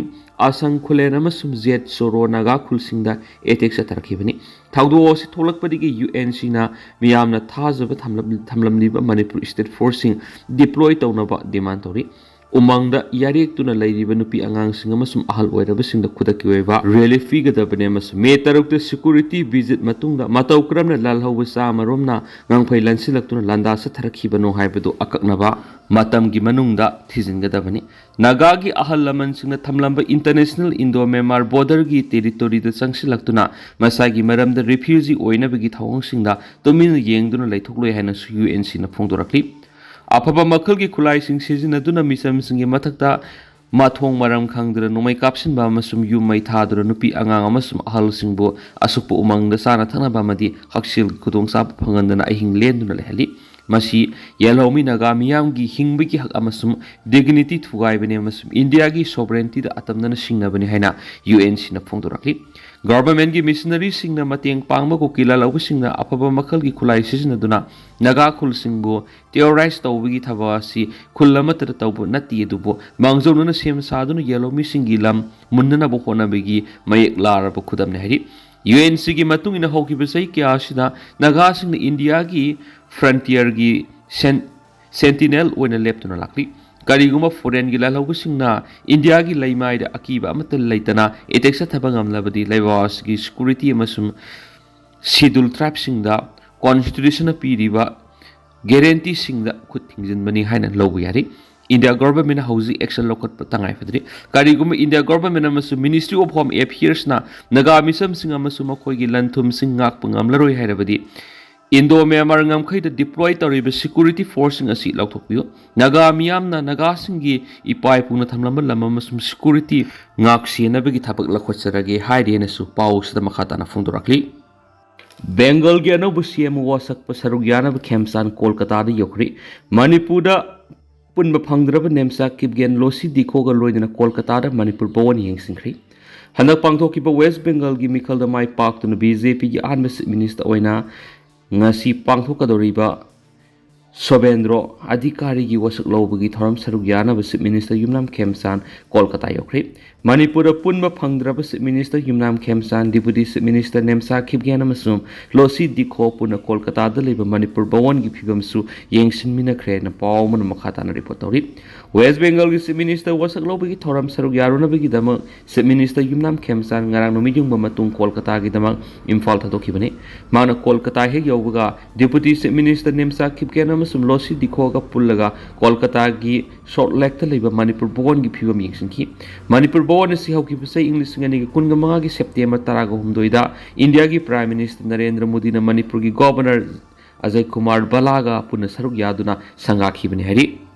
ꯑꯁꯪ ꯈꯨꯂꯦꯟ ꯑꯃꯁꯨꯡ ꯖꯦꯠ ꯆꯣꯔꯣ ꯅꯥꯒꯥ ꯈꯨꯜꯁꯤꯡꯗ ꯑꯦꯇꯦꯛ ꯆꯠꯊꯔꯛꯈꯤꯕꯅꯤ꯫ ꯊꯧꯗꯣꯛ ꯑꯁꯤ ꯊꯣꯛꯂꯛꯄꯗꯒꯤ ꯌꯨ ꯑꯦꯟ ꯁꯤꯅ ꯃꯤꯌꯥꯝꯅ ꯊꯥꯖꯕ ꯊꯝꯂꯝ-, ꯊꯝꯂꯝꯂꯤꯕ ꯃꯅꯤꯄꯨꯔ ꯁ꯭ꯇꯦꯠ ꯐꯣꯔꯁꯁꯤꯡ ꯗꯤꯄ꯭ꯂꯣꯏ ꯇꯧꯅꯕ ꯗꯤꯃꯥꯟ ꯇꯧꯔꯤ꯫ ꯎꯃꯪꯗ ꯌꯥꯔꯦꯛꯇꯨꯅ ꯂꯩꯔꯤꯕ ꯅꯨꯄꯤ ꯑꯉꯥꯡꯁꯤꯡ ꯑꯃꯁꯨꯡ ꯑꯍꯜ ꯑꯣꯏꯔꯕꯁꯤꯡꯗ ꯈꯨꯗꯛꯀꯤ ꯑꯣꯏꯕ ꯔꯤꯂꯤꯐ ꯄꯤꯒꯗꯕꯅꯤ ꯑꯃꯁꯨꯡ ꯃꯦ ꯇꯔꯨꯛꯇ ꯁꯦꯀ꯭ꯌꯨꯔꯤꯇꯤ ꯚꯤꯖꯤꯠ ꯃꯇꯨꯡꯗ ꯃꯇꯧ ꯀꯔꯝꯅ ꯂꯥꯜꯍꯧꯕ ꯆꯥꯃꯔꯣꯝꯅ ꯉꯝꯈꯩ ꯂꯥꯟꯁꯤꯜꯂꯛꯇꯨꯅ ꯂꯥꯟꯗꯥ ꯆꯠꯊꯔꯛꯈꯤꯕꯅꯣ ꯍꯥꯏꯕꯗꯨ ꯑꯀꯛꯅꯕ ꯃꯇꯝꯒꯤ ꯃꯅꯨꯡꯗ ꯊꯤꯖꯤꯟꯒꯗꯕꯅꯤ꯫ ꯅꯥꯒꯥꯒꯤ ꯑꯍꯜ ꯂꯃꯟꯁꯤꯡꯅ ꯊꯝꯂꯝꯕ International Indo Myanmar Borderꯒꯤ ꯇꯦꯔꯤꯇꯣꯔꯤꯗ ꯆꯪꯁꯤꯜꯂꯛꯇꯨꯅ ꯃꯁꯥꯒꯤ ꯃꯔꯝꯗ ꯔꯤꯐ꯭ꯌꯨꯖꯤ ꯑꯣꯏꯅꯕꯒꯤ ꯊꯧꯑꯣꯡꯁꯤꯡꯗ ꯇꯨꯃꯤꯟꯅ ꯌꯦꯡꯗꯨꯅ ꯂꯩꯊꯣꯛꯂꯣꯏ ꯍꯥꯏꯅꯁꯨ ꯌꯨ ꯑꯦꯟ ꯁꯤꯅ ꯐꯣꯡꯗꯣꯔꯛꯂꯤ꯫ ꯑꯐꯕ ꯃꯈꯜꯒꯤ ꯈꯨꯠꯂꯥꯏꯁꯤꯡ ꯁꯤꯖꯤꯟꯅꯗꯨꯅ ꯃꯤꯆꯝꯁꯤꯡꯒꯤ ꯃꯊꯛꯇ ꯃꯊꯣꯡ ꯃꯔꯝ ꯈꯪꯗꯅ ꯅꯣꯡꯃꯩ ꯀꯥꯞꯁꯤꯟꯕ ꯑꯃꯁꯨꯡ ꯌꯨꯝ ꯃꯩ ꯊꯥꯗꯨꯅ ꯅꯨꯄꯤ ꯑꯉꯥꯡ ꯑꯃꯁꯨꯡ ꯑꯍꯜꯁꯤꯡꯕꯨ ꯑꯁꯨꯛꯄ ꯎꯃꯪꯗ ꯆꯥꯅ ꯊꯛꯅꯕ ꯑꯃꯗꯤ ꯍꯛꯁꯦꯜꯒꯤ ꯈꯨꯗꯣꯡꯆꯥꯕ ꯐꯪꯍꯟꯗꯅ ꯑꯍꯤꯡ ꯂꯦꯟꯗꯨꯅ ꯂꯩꯍꯜꯂꯤ꯫ ꯃꯁꯤ ꯌꯦꯜꯍꯧꯃꯤ ꯅꯥꯒꯥ ꯃꯤꯌꯥꯝꯒꯤ ꯍꯤꯡꯕꯒꯤ ꯍꯛ ꯑꯃꯁꯨꯡ ꯗꯤꯒꯅꯤꯇꯤ ꯊꯨꯒꯥꯏꯕꯅꯤ ꯑꯃꯁꯨꯡ ꯏꯟꯗꯤꯌꯥꯒꯤ ꯁꯣꯚꯔꯦꯟꯇꯤꯗ ꯑꯇꯝꯅꯅ ꯁꯤꯡꯅꯕꯅꯤ ꯍꯥꯏꯅ ꯌꯨ ꯑꯦꯟ ꯁꯤꯅ ꯐꯣꯡꯗꯣꯔꯛꯂꯤ꯫ ꯒꯚꯔꯟꯃꯦꯟꯠꯀꯤ ꯃꯤꯁꯅꯔꯤꯁꯤꯡꯅ ꯃꯇꯦꯡ ꯄꯥꯡꯕ ꯀꯨꯀꯤ ꯂꯥꯜꯍꯧꯕꯁꯤꯡꯅ ꯑꯐꯕ ꯃꯈꯜꯒꯤ ꯈꯨꯠꯂꯥꯏ ꯁꯤꯖꯤꯟꯅꯗꯨꯅ ꯅꯥꯒꯥ ꯈꯨꯜꯁꯤꯡꯕꯨ ꯇꯦꯔꯣꯔꯥꯏꯖ ꯇꯧꯕꯒꯤ ꯊꯕꯛ ꯑꯁꯤ ꯈꯨꯜ ꯑꯃꯠꯇꯗ ꯇꯧꯕ ꯅꯠꯇꯦ, ꯑꯗꯨꯕꯨ ꯃꯥꯡꯖꯧꯅꯅ ꯁꯦꯝ ꯁꯥꯗꯨꯅ ꯌꯦꯜꯍꯧꯃꯤꯁꯤꯡꯒꯤ ꯂꯝ ꯃꯨꯟꯅꯅꯕ ꯍꯣꯠꯅꯕꯒꯤ ꯃꯌꯦꯛ ꯂꯥꯔꯕ ꯈꯨꯗꯝꯅꯤ ꯍꯥꯏꯔꯤ꯫ ꯌꯨ ꯑꯦꯟ ꯁꯤꯒꯤ ꯃꯇꯨꯡ ꯏꯟꯅ ꯍꯧꯈꯤꯕ ꯆꯍꯤ ꯀꯌꯥ ꯑꯁꯤꯗ ꯅꯥꯒꯥꯁꯤꯡꯅ ꯏꯟꯗꯤꯌꯥꯒꯤ ꯐ꯭ꯔꯟꯇꯤꯌꯔꯒꯤ ꯁꯦꯟ-, ꯁꯦꯟꯇꯤꯅꯦꯜ ꯑꯣꯏꯅ ꯂꯦꯞꯇꯨꯅ ꯂꯥꯛꯂꯤ꯫ ꯀꯔꯤꯒꯨꯝꯕ ꯐꯣꯔꯦꯟꯒꯤ ꯂꯥꯜꯍꯧꯕꯁꯤꯡꯅ ꯏꯟꯗꯤꯌꯥꯒꯤ ꯂꯩꯃꯥꯏꯗ ꯑꯀꯤꯕ ꯑꯃꯠꯇ ꯂꯩꯇꯅ ꯑꯦꯇꯦꯛ ꯆꯠꯊꯕ ꯉꯝꯂꯕꯗꯤ ꯂꯩꯕꯥꯛ ꯑꯁꯤꯒꯤ ꯁꯦꯀ꯭ꯌꯨꯔꯤꯇꯤ ꯑꯃꯁꯨꯡ ꯁꯤꯗꯨꯜ ꯇ꯭ꯔꯥꯏꯕꯁꯤꯡꯗ ꯀꯣꯟꯁꯇꯤꯇ꯭ꯌꯨꯁꯟꯅ ꯄꯤꯔꯤꯕ ꯒꯦꯔꯦꯟꯇꯤꯁꯤꯡꯗ ꯈꯨꯠ ꯊꯤꯡꯖꯤꯟꯕꯅꯤ ꯍꯥꯏꯅ ꯂꯧꯕ ꯌꯥꯔꯤ꯫ ꯏꯟꯗꯤꯌꯥ ꯒꯣꯚꯔꯟꯃꯦꯟꯠꯅ ꯍꯧꯖꯤꯛ ꯑꯦꯛꯁꯟ ꯂꯧꯈꯠꯄ ꯇꯉꯥꯏ ꯐꯗ꯭ꯔꯤ꯫ ꯀꯔꯤꯒꯨꯝꯕ ꯏꯟꯗꯤꯌꯥ ꯒꯣꯚꯔꯟꯃꯦꯟꯠ ꯑꯃꯁꯨꯡ ꯃꯤꯅꯤꯁꯇ꯭ꯔꯤ ꯑꯣꯐ ꯍꯣꯝ ꯑꯦꯐꯤꯌꯔꯁꯅ ꯅꯥꯒꯥ ꯃꯤꯆꯝꯁꯤꯡ ꯑꯃꯁꯨꯡ ꯃꯈꯣꯏꯒꯤ ꯂꯟ ꯊꯨꯝꯁꯤꯡ ꯉꯥꯛꯄ ꯉꯝꯂꯔꯣꯏ ꯍꯥꯏꯔꯕꯗꯤ, ꯏꯟꯗꯣ ꯃ꯭ꯌꯥꯟꯃꯥꯔ ꯉꯝꯈꯩꯗ ꯗꯤꯄ꯭ꯂꯣꯏ ꯇꯧꯔꯤꯕ ꯁꯦꯀ꯭ꯌꯨꯔꯤꯇꯤ ꯐꯣꯔꯁꯁꯤꯡ ꯑꯁꯤ ꯂꯧꯊꯣꯛꯄꯤꯌꯨ꯫ ꯅꯥꯒꯥ ꯃꯤꯌꯥꯝꯅ ꯅꯥꯒꯥꯁꯤꯡꯒꯤ ꯏꯄꯥ ꯏꯄꯨꯅ ꯊꯝꯂꯝꯕ ꯂꯝ ꯑꯃꯁꯨꯡ ꯁꯦꯀ꯭ꯌꯨꯔꯤꯇꯤ ꯉꯥꯛ ꯁꯦꯟꯅꯕꯒꯤ ꯊꯕꯛ ꯂꯧꯈꯠꯆꯔꯒꯦ ꯍꯥꯏꯔꯤ ꯍꯥꯏꯅꯁꯨ ꯄꯥꯎ ꯑꯁꯤꯗ ꯃꯈꯥ ꯇꯥꯅ ꯐꯣꯡꯗꯣꯔꯛꯂꯤ꯫ ꯕꯦꯡꯒꯜꯒꯤ ꯑꯅꯧꯕ ꯁꯤ ꯑꯦꯝ ꯋꯥꯁꯛꯄ ꯁꯔꯨꯛ ꯌꯥꯅꯕ ꯈꯦꯝꯆꯥꯟ ꯀꯣꯜꯀꯇꯥꯗ ꯌꯧꯈ꯭ꯔꯤ꯫ ꯃꯅꯤꯄꯨꯔꯗ ꯄꯨꯟꯕ ꯐꯪꯗ꯭ꯔꯕ ꯅꯦꯝꯆꯥ ꯀꯤꯞꯒꯦꯟ ꯂꯣꯁꯤ ꯗꯤꯈꯣꯒ ꯂꯣꯏꯅꯅ ꯀꯣꯜꯀꯇꯥꯗ ꯃꯅꯤꯄꯨꯔ ꯚꯋꯟ ꯌꯦꯡꯁꯤꯟꯈ꯭ꯔꯤ꯫ ꯍꯟꯗꯛ ꯄꯥꯡꯊꯣꯛꯈꯤꯕ ꯋꯦꯁ ꯕꯦꯡꯒꯜꯒꯤ ꯃꯤꯈꯜꯗ ꯃꯥꯏ ꯄꯥꯛꯇꯨꯅ ꯕꯤ ꯖꯦ ꯄꯤꯒꯤ ꯑꯍꯥꯟꯕ ꯆꯤꯐ ꯃꯤꯅꯤꯁꯇꯔ ꯑꯣꯏꯅ ꯉꯁꯤ ꯄꯥꯡꯊꯣꯛꯀꯗꯧꯔꯤꯕ ꯁꯣꯕꯦꯟꯗ꯭ꯔꯣ ꯑꯙꯤꯀꯥꯔꯤꯒꯤ ꯋꯥꯁꯛ ꯂꯧꯕꯒꯤ ꯊꯧꯔꯝ ꯁꯔꯨꯛ ꯌꯥꯅꯕ Chief Minister ꯌꯨꯝꯅꯥꯝ ꯈꯦꯝꯆꯥꯟ ꯀꯣꯜꯀꯇꯥ ꯌꯧꯈ꯭ꯔꯦ꯫ ꯃꯅꯤꯄꯨꯔꯗ ꯄꯨꯟꯕ ꯐꯪꯗ꯭ꯔꯕ Chief Minister ꯌꯨꯝꯅꯥꯝ ꯈꯦꯝꯆꯥꯟ, Deputy Chief Minister ꯅꯦꯝꯆꯥ ꯈꯤꯞꯒꯦꯟ ꯑꯃꯁꯨꯡ ꯂꯣꯁꯤ ꯗꯤꯈꯣ ꯄꯨꯟꯅ ꯀꯣꯜꯀꯇꯥꯗ ꯂꯩꯕ ꯃꯅꯤꯄꯨꯔ ꯚꯋꯟꯒꯤ ꯐꯤꯕꯝꯁꯨ ꯌꯦꯡꯁꯤꯟꯃꯤꯟꯅꯈ꯭ꯔꯦꯅ ꯄꯥꯎ ꯑꯃꯅ ꯃꯈꯥ ꯇꯥꯅ ꯔꯤꯄꯣꯔꯠ ꯇꯧꯔꯤ꯫ ꯋꯦꯁ ꯕꯦꯡꯒꯜꯒꯤ Chief Minister ꯋꯥꯁꯛ ꯂꯧꯕꯒꯤ ꯊꯧꯔꯝ ꯁꯔꯨꯛ ꯌꯥꯔꯨꯅꯕꯒꯤꯗꯃꯛ Chief Minister ꯌꯨꯝꯅꯥꯝ ꯈꯦꯝꯆꯥꯟ ꯉꯔꯥꯡ ꯅꯨꯃꯤꯠ ꯌꯨꯡꯕ ꯃꯇꯨꯡ ꯀꯣꯜꯀꯇꯥꯒꯤꯗꯃꯛ ꯏꯝꯐꯥꯜ ꯊꯥꯗꯣꯛꯈꯤꯕꯅꯤ꯫ ꯃꯍꯥꯛꯅ ꯀꯣꯜꯀꯇꯥ ꯍꯦꯛ ꯌꯧꯕꯒ Deputy Chief Minister ꯅꯦꯝꯆꯥ ꯈꯤꯞꯒꯦꯟ ꯑꯃꯁꯨꯡ ꯂꯣꯁꯤ ꯗꯤꯈꯣꯒ ꯄꯨꯜꯂꯒ ꯀꯣꯜꯀꯇꯥꯒꯤ ꯁꯣꯔꯠ ꯂꯦꯛꯇ ꯂꯩꯕ ꯃꯅꯤꯄꯨꯔ ꯚꯋꯟꯒꯤ ꯐꯤꯕꯝ ꯌꯦꯡꯁꯤꯟꯈꯤ꯫ ꯃꯅꯤꯄꯨꯔ ꯚꯋꯟ ꯑꯁꯤ ꯍꯧꯈꯤꯕ ꯆꯍꯤ ꯏꯪ ꯂꯤꯁꯤꯡ ꯑꯅꯤꯒ ꯀꯨꯟꯒ ꯃꯉꯥꯒꯤ September ꯇꯔꯥꯍꯨꯝꯗꯣꯏꯗ ꯏꯟꯗꯤꯌꯥꯒꯤ Prime Minister ꯅꯔꯦꯟꯗ꯭ꯔ ꯃꯣꯗꯤꯅ ꯃꯅꯤꯄꯨꯔꯒꯤ Governor ꯑꯖꯌ ꯀꯨꯃꯥꯔ ꯚꯜꯂꯥꯒ ꯄꯨꯟꯅ ꯁꯔꯨꯛ ꯌꯥꯗꯨꯅ ꯁꯪꯒꯥꯈꯤꯕꯅꯤ ꯍꯥꯏꯔꯤ꯫